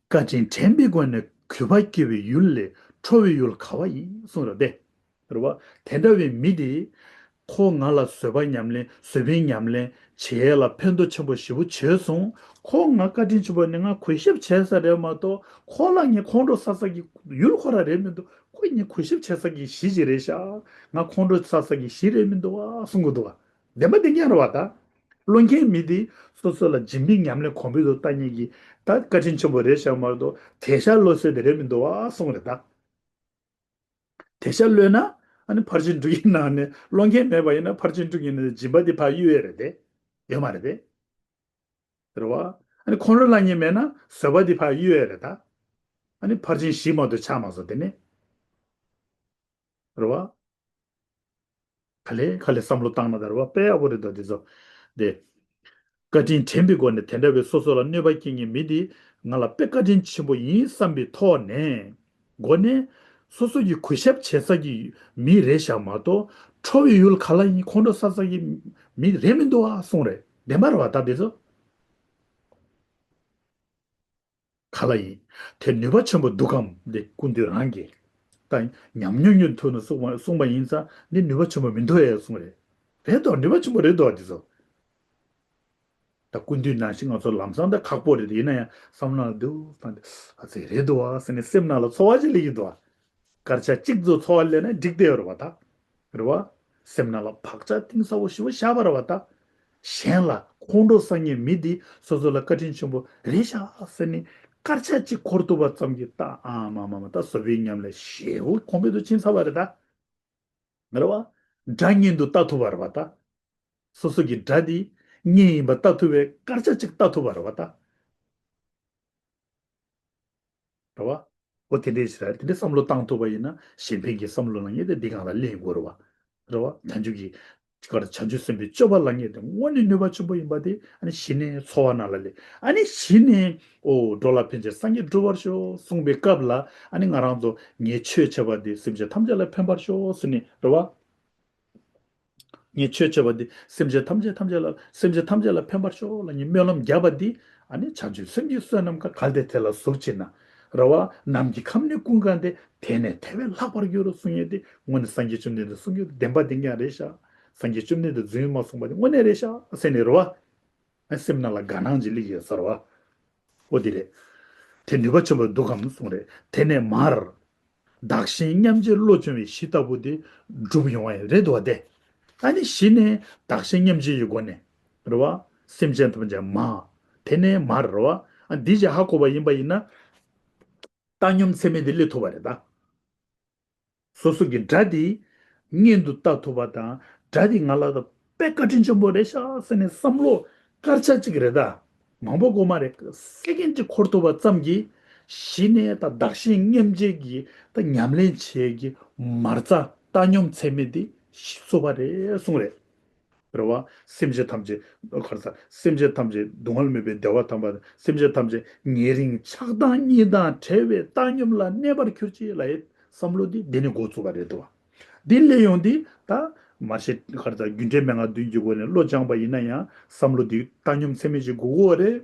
བཀའ་དྲིན་དྲན་པའི་སྒོ་ནས་གུས་པ་སྐྱེ་བའི་ཡུལ་ལས་ཁྲོ་བའི་ཡུལ་ག་བ་ཡིན་གསུངས་རེད་དེ། རེད་བ། དེ་འདྲ་བའི་མི་དེ། ཁོ་ང་ལ་བཟོད་པ་ཉམས་ལེན་བཟོད་པའི་ཉམས་ལེན་བྱེད་ཡས་ལ་ཕན་ཐོགས་ཆེན་པོ་ཞེ་པོ་བྱས་སོང་། ཁོ་ང་བཀའ་དྲིན་ཆེན་པོ་ནི་ང་གུས་ཞབས་བྱས་ས་རེད་མ་གཏོགས། ཁོ་ལ་ངས་ཁོང་ཁྲོ་ཟ་ས་ཀྱི་ཡུལ་ཁོ་ར་རེད་མི་འདུག་ཁོ་ངས་གུས་ཞབས་བྱས་ས་ཀྱི་གཞི་ཅིག་རེད་ཤག་ང་ཁོང་ཁྲོ་ཟ་ས་ཀྱི་གཞི་རེད་མི་འདུག་བ་གསུང་གི་འདུག་བ། བདེན་པ་བདེན་རྐྱང་རེད་བ་ད། བློ་མཁན་མི་དེ་སོ་སོ་ལ་སྦྱིན་པའི་ཉམས་ལེན་གོང་འཕེལ་དུ་བཏང་མཁན་གྱི་ད་བཀའ་དྲིན་ཆེན་པོ་རེད་ཤག་མ་གཏོགས་དེ་ཤ་ལོ་སེ་དེ་རེད་མི་འདུག་བ་གསུང་རེད་ད། དེ་ཤ་ལོས་ན། ཨ་ནི་ཕར་ཕྱིན་དྲུག་གི་ནང་ནས་བློ་འགེལ་མེད་པ་ཡིན་ན་ཕར་ཕྱིན་དྲུག་གི་ནང་ནས་སྦྱིན་པ་དེ་ཕར་གཡུག་ཡས་རེད་དེ། ཡོད་མ་རེད་དེ། རེད་བ། ཨ་ནི་ཁོང་ཁྲོ་ལངས་མཁན་མེད་ན་བཟོད་པ་དེ་ཕར་གཡུག་ཡས་རེད་ད། ཨ་ནི་ཕར་ཕྱིན་བཞི་མ་གཏོགས་ཆགས་མ་སོང་དེ་ནི། རེད་བ། ག་ལེ་ག་ལེ་བསམ་བློ་བཏང་ན་ད་རེད་བ། དཔེ་ཡག་པོ་རེད་འདུག་འདི་ཚོ། དེ། བཀའ་དྲིན་དྲན་པའི་སྒོ་ནས་དེ་འདྲ་བའི་སོ་སོ་ལ་གནོད་པ་སྐྱེལ་མཁན་མི་དེ་ང་ལ་དཔེ་བཀའ་དྲིན་ཆེན་པོ་ཡིན་བསམ་པའི་ཐོག་ནས། སྒོ་ནས། སོ་སོ་གི་གུས་ཞབས་བྱེད་ས་གི་མི་རེད་ཤག་མ་གཏོགས་ཁྲོ་བའི་ཡུལ་ག་ལ་ཡིན་ཁོང་ཁྲོ་ཟ་ས་གི་མི་རེད་མི་འདུག་ཨ་གསུངས་རེད། བདེན་པ་རེད་བ་ད་འདི་ཚོ། ག་ལ་ཡིན། དེ་ནུས་པ་ཆེན་པོ་འདུག་གམ་འདི་སྐུ་མདུན་རང་གིས། ད་ཉམས་མྱོང་མྱོང་ཐུབ་ན་གསུངས་པ་གསུངས་པ་ཡིན་ཙང་འདི་ནུས་པ་ཆེན་པོ་མི་འདུག་ཨེ་གསུངས་རེད། རེད་དོ། ནུས་པ་ཆེན་པོ་རེད་དོ་འདི་ཚོ། ད་སྐུ་མདུན་ནང་བཞིན་ང་ཚོ་ལམ་སང་ད་ཁག་པོ་རེད་ཡིན་ན་ཡང་བསམ་ན་འདུག་ད་འདི་ཨ་ཙི་རེད་འདུག་ཨ་ཟེར་ནས་སེམས་ནང་ལ་ཚོར་བ་ཅིག་སླེབས་ཀྱི་འདུག་ཨ། སྐར་ཆ་གཅིག་ཙམ་ཚོར་བ་སླེབས་ན་འགྲིག་བསྡད་ཡོད་རེད་བ་ད། རེད་བ། སེམས་ནང་ལ་བག་ཆགས་གཏིང་ཟབ་པོ་ཞེ་པོ་བཞག་པ་རེད་བ་ད། གཞན་ལ་ཁོང་ཁྲོ་ཟ་མཁན་མི་འདི་སོ་སོ་ལ་བཀའ་དྲིན་ཆེན་པོ་རེད་ཤག་ཟེར་ནས་སྐར་ཆ་གཅིག་འཁོར་ཐུབ་པ་ཙམ་གྱིས་ད་ཨ་མ་མ་མ་ད་བཟོད་པའི་ཉམས་ལེན་ཞེ་པོ་གོང་འཕེལ་དུ་ཕྱིན་ཚར་བ་རེད་ད། རེད་བ། དགྲ་གཉེན་དུ་ལྟ་ཐུབ་པ་རེད་བ་ད། སོ་སོ་གི་དགྲ་འདི་གཉེན་ཡིན་པ་ལྟ་ཐུབ་པའི་སྐར་ཆ་གཅིག་ལྟ་ཐུབ་པ་རེད་བ་ད། རེད་བ། འོ་དེ་འདྲས་ཞིག་རེད། དེ་འདྲས་བསམ་བློ་བཏང་ཐུབ་པ་ཡིན་ན་གཞན་ཕན་གྱི་བསམ་བློ་ལ་ངེས་དེ་འདི་གང་ལ་ལེན་དགོས་རེད་བ། རེད་བ། བྱང་ཆུབ་ཀྱི་ཅི་ག་རེ་བྱང་ཆུབ་སེམས་དཔའི་སྤྱོད་པ་ལ་ངེས་དེ་དངོས་གནས་ནུས་པ་ཆེན་པོ་ཡིན་པ་དེ་ཨ་ནི་གཞི་ནས་ཚོར་བ་ནང་ལ་སླེབས། ཨ་ནི་གཞི་ནས་འོ་འགྲོ་ལ་ཕན་ཕྱིར་སངས་རྒྱས་འགྲུབ་པར་ཤོག་གསུངས་པའི་སྐབས་ལ་ཨ་ནི་ང་རང་ཚོ་ངས་ཆོས་བྱས་པ་དེ་སེམས་ཅན་ཐམས་ཅད་ལ་ཕན་པར་ཤོག་ཟེར་ནས་རེད་བ། ངས་ཆོས་བྱས་པ་འདི་སེམས་ཅན་ཐམས་ཅད་ཐམས་ཅད་ལ་སེམས་ཅན་ཐམས་ཅད་ལ་ཕན་པར་ཤོག་ལ་ངས་སྨོན་ལམ་བརྒྱབ་པ་འདི་ཨ་ནི་བྱང་ཆུབ་སེམས་ཀྱི་བསོད་ནམས་ཀ་གལ་ཏེ་དེ་ལ་གཟུགས་བྱེད་ན། རེད་བ། ནམ་མཁའི་ཁམས་ནི་ཀུན་གང་སྟེ། དེ་ནས་དེ་བས་ལྷག་པར་འགྱུར་རོ་གསུང་ཡས་དེ་དངོས་གནས་སངས་རྒྱས་བཅོམ་ལྡན་འདས་གསུང་རྒྱུ་དེ་བདེན་པ་བདེན་རྐྱང་རེད་ཤག་སངས་རྒྱས་བཅོམ་ལྡན་འདས་རྫུན་མ་གསུངས་པ་དེ་དངོས་གནས་རེད་ཤག་ཟེར་ནས་རེད་བ། ཨ་སེམས་ནང་ལ་དགའ་སྣང་ཅིག་སླེབས་ཡོད་ཟེར་བ། ཨོ་དེ་རེད། དེ་ནུས་པ་ཆེན་པོ་འདུག་གམ་གསུངས་རེད། དེ་ནས་མར། བདག་གཞན་མཉམ་བརྗེའི་བློ་སྦྱོང་བའི་གཞི་ལྟ་བུ་དེ་འགྲུབ་ཡོང་བ་རེད་འདུག་བ་དེ། ཨ་ནི་གཞི་ནས་བདག་གཞན་མཉམ་བརྗེ་ཡི་སྒོ་ནས། རེད་བ། སེམས་ཅན་ཐམས་ཅད་མ། དེ་ནས་མར་རེད་བ། ཨ་འདི་ཅིག་ཧ་གོ་བ་ཡིན་པ་ཡིན་ན། བཏང་སྙོམས་ཚད་མེད་དེ་སླེབས་ཐུབ་པ་རེད་ད། སོ་སོ་གི་དགྲ་དེ་གཉེན་དུ་ལྟ་ཐུབ་པ་དང་། དགྲ་དེ་ང་ལ་ད་དཔེ་བཀའ་དྲིན་ཆེན་པོ་རེད་ཤག་ཟེར་ནས་བསམ་བློ་སྐར་ཆ་གཅིག་རེད་ད། མང་པོ་དགོས་མ་རེད། སེ་ཀེན་གཅིག་འཁོར་ཐུབ་པ་ཙམ་གྱིས་གཞི་ནས་ད་བདག་གཞན་མཉམ་བརྗེ་གི་ད་ཉམས་ལེན་བྱེད་ཀྱི་མ་རྩ་བཏང་སྙོམས་ཚད་མེད་དེ་ གསོལ་བ་རེད་གསུངས་རེད། རེད་བ། སེམས་ཅན་ཐམས་ཅད། ག་རེ་ཟ། སེམས་ཅན་ཐམས་ཅད་སྡུག་བསྔལ་མེད་པའི་བདེ་བ་ཐོབ་པ། སེམས་ཅན་ཐམས་ཅད་ཉེ་རིང་ཆགས་སྡང་གཉིས་དང་བྲལ་བའི་བཏང་སྙོམས་ལ་གནས་པར་གྱུར་ཅིག་ལབ་ཡས་བསམ་བློ་འདི་འདི་ནས་འགོ་བཙུགས་པ་རེད་འདུག་བ། འདི་སླེབས་ཡོང་དུས་ད་མར་ཤེས་ག་རེ་ཟ། རྒྱུ་འབྲས་མན་ངག་བདུན་གྱི་སྒོ་ནས་བློ་སྦྱངས་པ་ཡིན་ན་ཡང་བསམ་བློ་འདི་བཏང་སྙོམས་ཚད་མེད་ཅིག་དགོས་ཀྱི་ཡོད་རེད།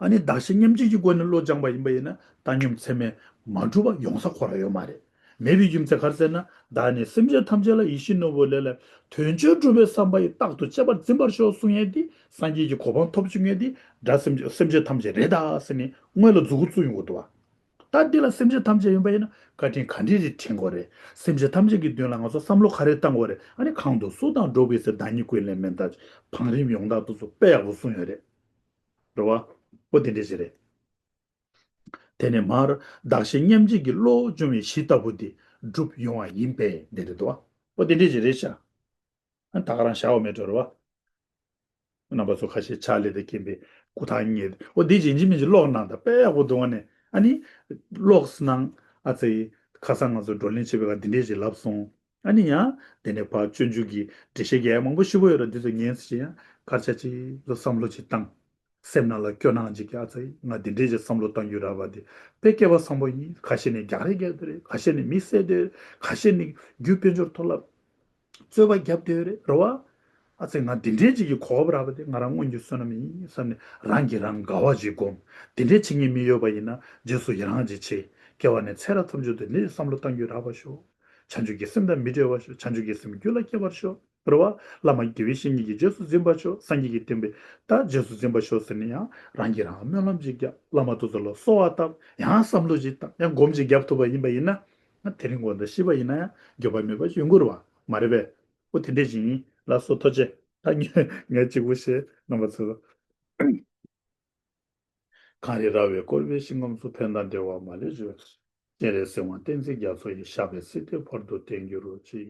ཨ་ནི་གདགས་གཞི་མཉམ་བརྗེ་གི་སྒོ་ནས་བློ་སྦྱངས་པ་ཡིན་པ་ཡིན་ན་བཏང་སྙོམས་ཚད་མེད་མ་གྲུབ་པ་ཡོང་ས་ཁོ་རང་ཡོད་མ་རེད། མེད་པའི་རྒྱུ་མཚན་ག་རེ་ཟེར་ན། བདག་ནི་སེམས་ཅན་ཐམས་ཅད་ལ་ཡིད་བཞིན་ནོར་བུ་ལས་ལ། དོན་སྤྱོད་སྒྲུབ་པའི་བསམ་པ་ཡིས། རྟག་ཏུ་གཅེས་པར་འཛིན་པར་ཤོག་གསུང་ཡས་འདི་སངས་རྒྱས་ཀྱི་གོ་འཕང་ཐོབ་བཅུག་མཁན་འདི་དགྲ་སེམས་ཅན་སེམས་ཅན་ཐམས་ཅད་རེད་ད་ཟེར་ནས་སྔོན་ལ་མཛུབ་གུ་བཙུགས་ཡོང་གི་འདུག་བ། ད་འདི་ལ་སེམས་ཅན་ཐམས་ཅད་ཡིན་པ་ཡིན་ན་བཀའ་དྲིན་ག་འདྲ་རེ་དྲན་དགོས་རེད། སེམས་ཅན་ཐམས་ཅད་ཀྱི་དོན་ལ་ང་ཚོ་བསམ་བློ་ག་རེ་བཏང་དགོས་རེད། ཨ་ནི་གང་དུ་སུ་དང་འགྲོགས་པའི་ཚེ། བདག་ཉིད་ཀུན་ལས་མི་འདའ་ཕྱིར། བང་རིམ་ཡོངས་དག་དེ་ཚོ་དཔེ་ཡག་པོ་གསུངས་ཡོད་རེད། རེད་བ། ཨོ་དེ་འདྲ་ཞིག་རེད། དེ་ནས་མར་གདགས་གཞི་མཉམ་བརྗེ་གི་བློ་སྦྱོང་བའི་གཞི་ལྟ་བུ་དེ་འགྲུབ་ཡོང་བ་ཡིན་པས་འདི་རེད་དོ། ཨོ་དེ་འདྲ་ཞིག་རེད་ཤག་ཨ་ད་ག་རང་བཞག་པ་མེད་འགྲོ་རེད་བ། རྣམ་པ་ཚོ་ཁ་ཤས་ཕྱག་ལས་དང་མཁན་པོས་སྐུ་ཐག་ཉེ་ཨོ་འདི་ཡིན་གཅིག་མིན་གཅིག་ཀློག་གནང་དང་། དཔེ་ཡག་པོ་འདུག་བ། ནས་ཨ་ནི་ཀློག་གནང་། ཨ་ཙི། ཁ་སང་ང་ཚོ་བགྲོ་གླེང་བྱེད་པའི་སྐབས་འདི་འདྲས་ཞིག་ལབ་སོང་། ཨ་ནི་ཡང་དེ་ནས་ཕར་སྤྱོད་འཇུག་གི་འགྲེལ་བཤད་རྒྱག་ཡ་མང་པོ་ཞེ་པོ་ཡོད་ར། འདི་ཚོ་ཉན་ཟེར་ཡང་སྐར་ཆ་གཅིག་ལ་བསམ་བློ་གཅིག་བཏང་། སེམས་ནང་ལ་སྐྱོ་སྣང་གཅིག་གི། ཨ་ཙི། ང་འདི་འདྲས་ཀྱི་བསམ་བློ་བཏང་རྒྱུ་རག་པ་དེ་དཔེ་སྐལ་བ་བཟང་པོ་ཡིན། ཁ་ཤས་ནི་རྒྱག་རེས་རྒྱག་བསྡད་རེད། ཁ་ཤས་ནི་མི་བསད་བསྡད་རེད། ཁ་ཤས་ནི་རྒྱུ་དཔལ་འབྱོར་ཐོབ་ལ་རྩོད་པ་རྒྱབ་བསྡད་རེད། རེད་བ། ཨ་ཙི། ང་འདི་འདྲས་ཅིག་གི་གོ་སྐབས་རག་པ་དེ་ང་རང་སྔོན་གྱི་བསོད་ནམས་ཡིན་བསམ་ནས་རང་གིས་རང་དགའ་བ་ཅིག་སྒོམ། འདི་འདྲས་བྱེད་མཁན་མི་ཡོད་པ་ཡིན་ན་རྗེས་སུ་ཡི་རང་ཅིག་བྱེད། སྐྱེ་བ་ནས་ཚེ་རབས་ཐམས་ཅད་དུ་འདི་འདྲས་བསམ་བློ་བཏང་རྒྱུ་རག་པར་ཤོག་བྱང་ཆུབ་ཀྱི་སེམས་དང་མི་འབྲལ་བར་ཤོག་བྱང་ཆུབ་ཀྱི་སེམས་རྒྱུད་ལ་སྐྱེ་བར་ཤོག་རེད་བ། བླ་མ་དགེ་བའི་བཤེས་གཉེན་གྱིས་རྗེས་སུ་འཛིན་པར་ཤོག་སངས་རྒྱས་ཀྱི་བསྟན་པའི་ད་རྗེས་སུ་འཛིན་པར་ཤོག་ཟེར་ནས་ཡང་རང་གིས་རང་སྨོན་ལམ་ཅིག་བརྒྱབ། བླ་མ་དེ་ཚོ་ལ་གསོལ་བ་བཏབ། ཡང་བསམ་བློ་ཅིག་བཏང་། ཡང་སྒོམ་ཅིག་རྒྱབ་ཐུབ་པ་ཡིན་པ་ཡིན་ན། ང་དེ་རིང་དགོང་དག་ཤི་བ་ཡིན་ན་ཡང་འགྱོད་པ་མེད་པ་ཞིག་ཡོང་གི་རེད་བ། མ་རེད་པས། ཨོ་དེ་འདྲས་ཅིག་ཡིན། ལགས་སོ། ཐུགས་རྗེ་ཆེ། ད་ངས་ངས་གཅིག་པུ་བཤད། རྣམ་པ་ཚོ། གངས་རི་ར་བས་བསྐོར་བའི་ཞིང་ཁམས་སུ། ཕན་དང་བདེ་བ་མ་ལུས་སྤྱོད། སྤྱན་རས་གཟིགས་དབང་བསྟན་འཛིན་རྒྱ་མཚོ་ཡི། ཞབས་པད་སྲིད་མཐའི་བར་དུ་བརྟན་གྱུར་ཅིག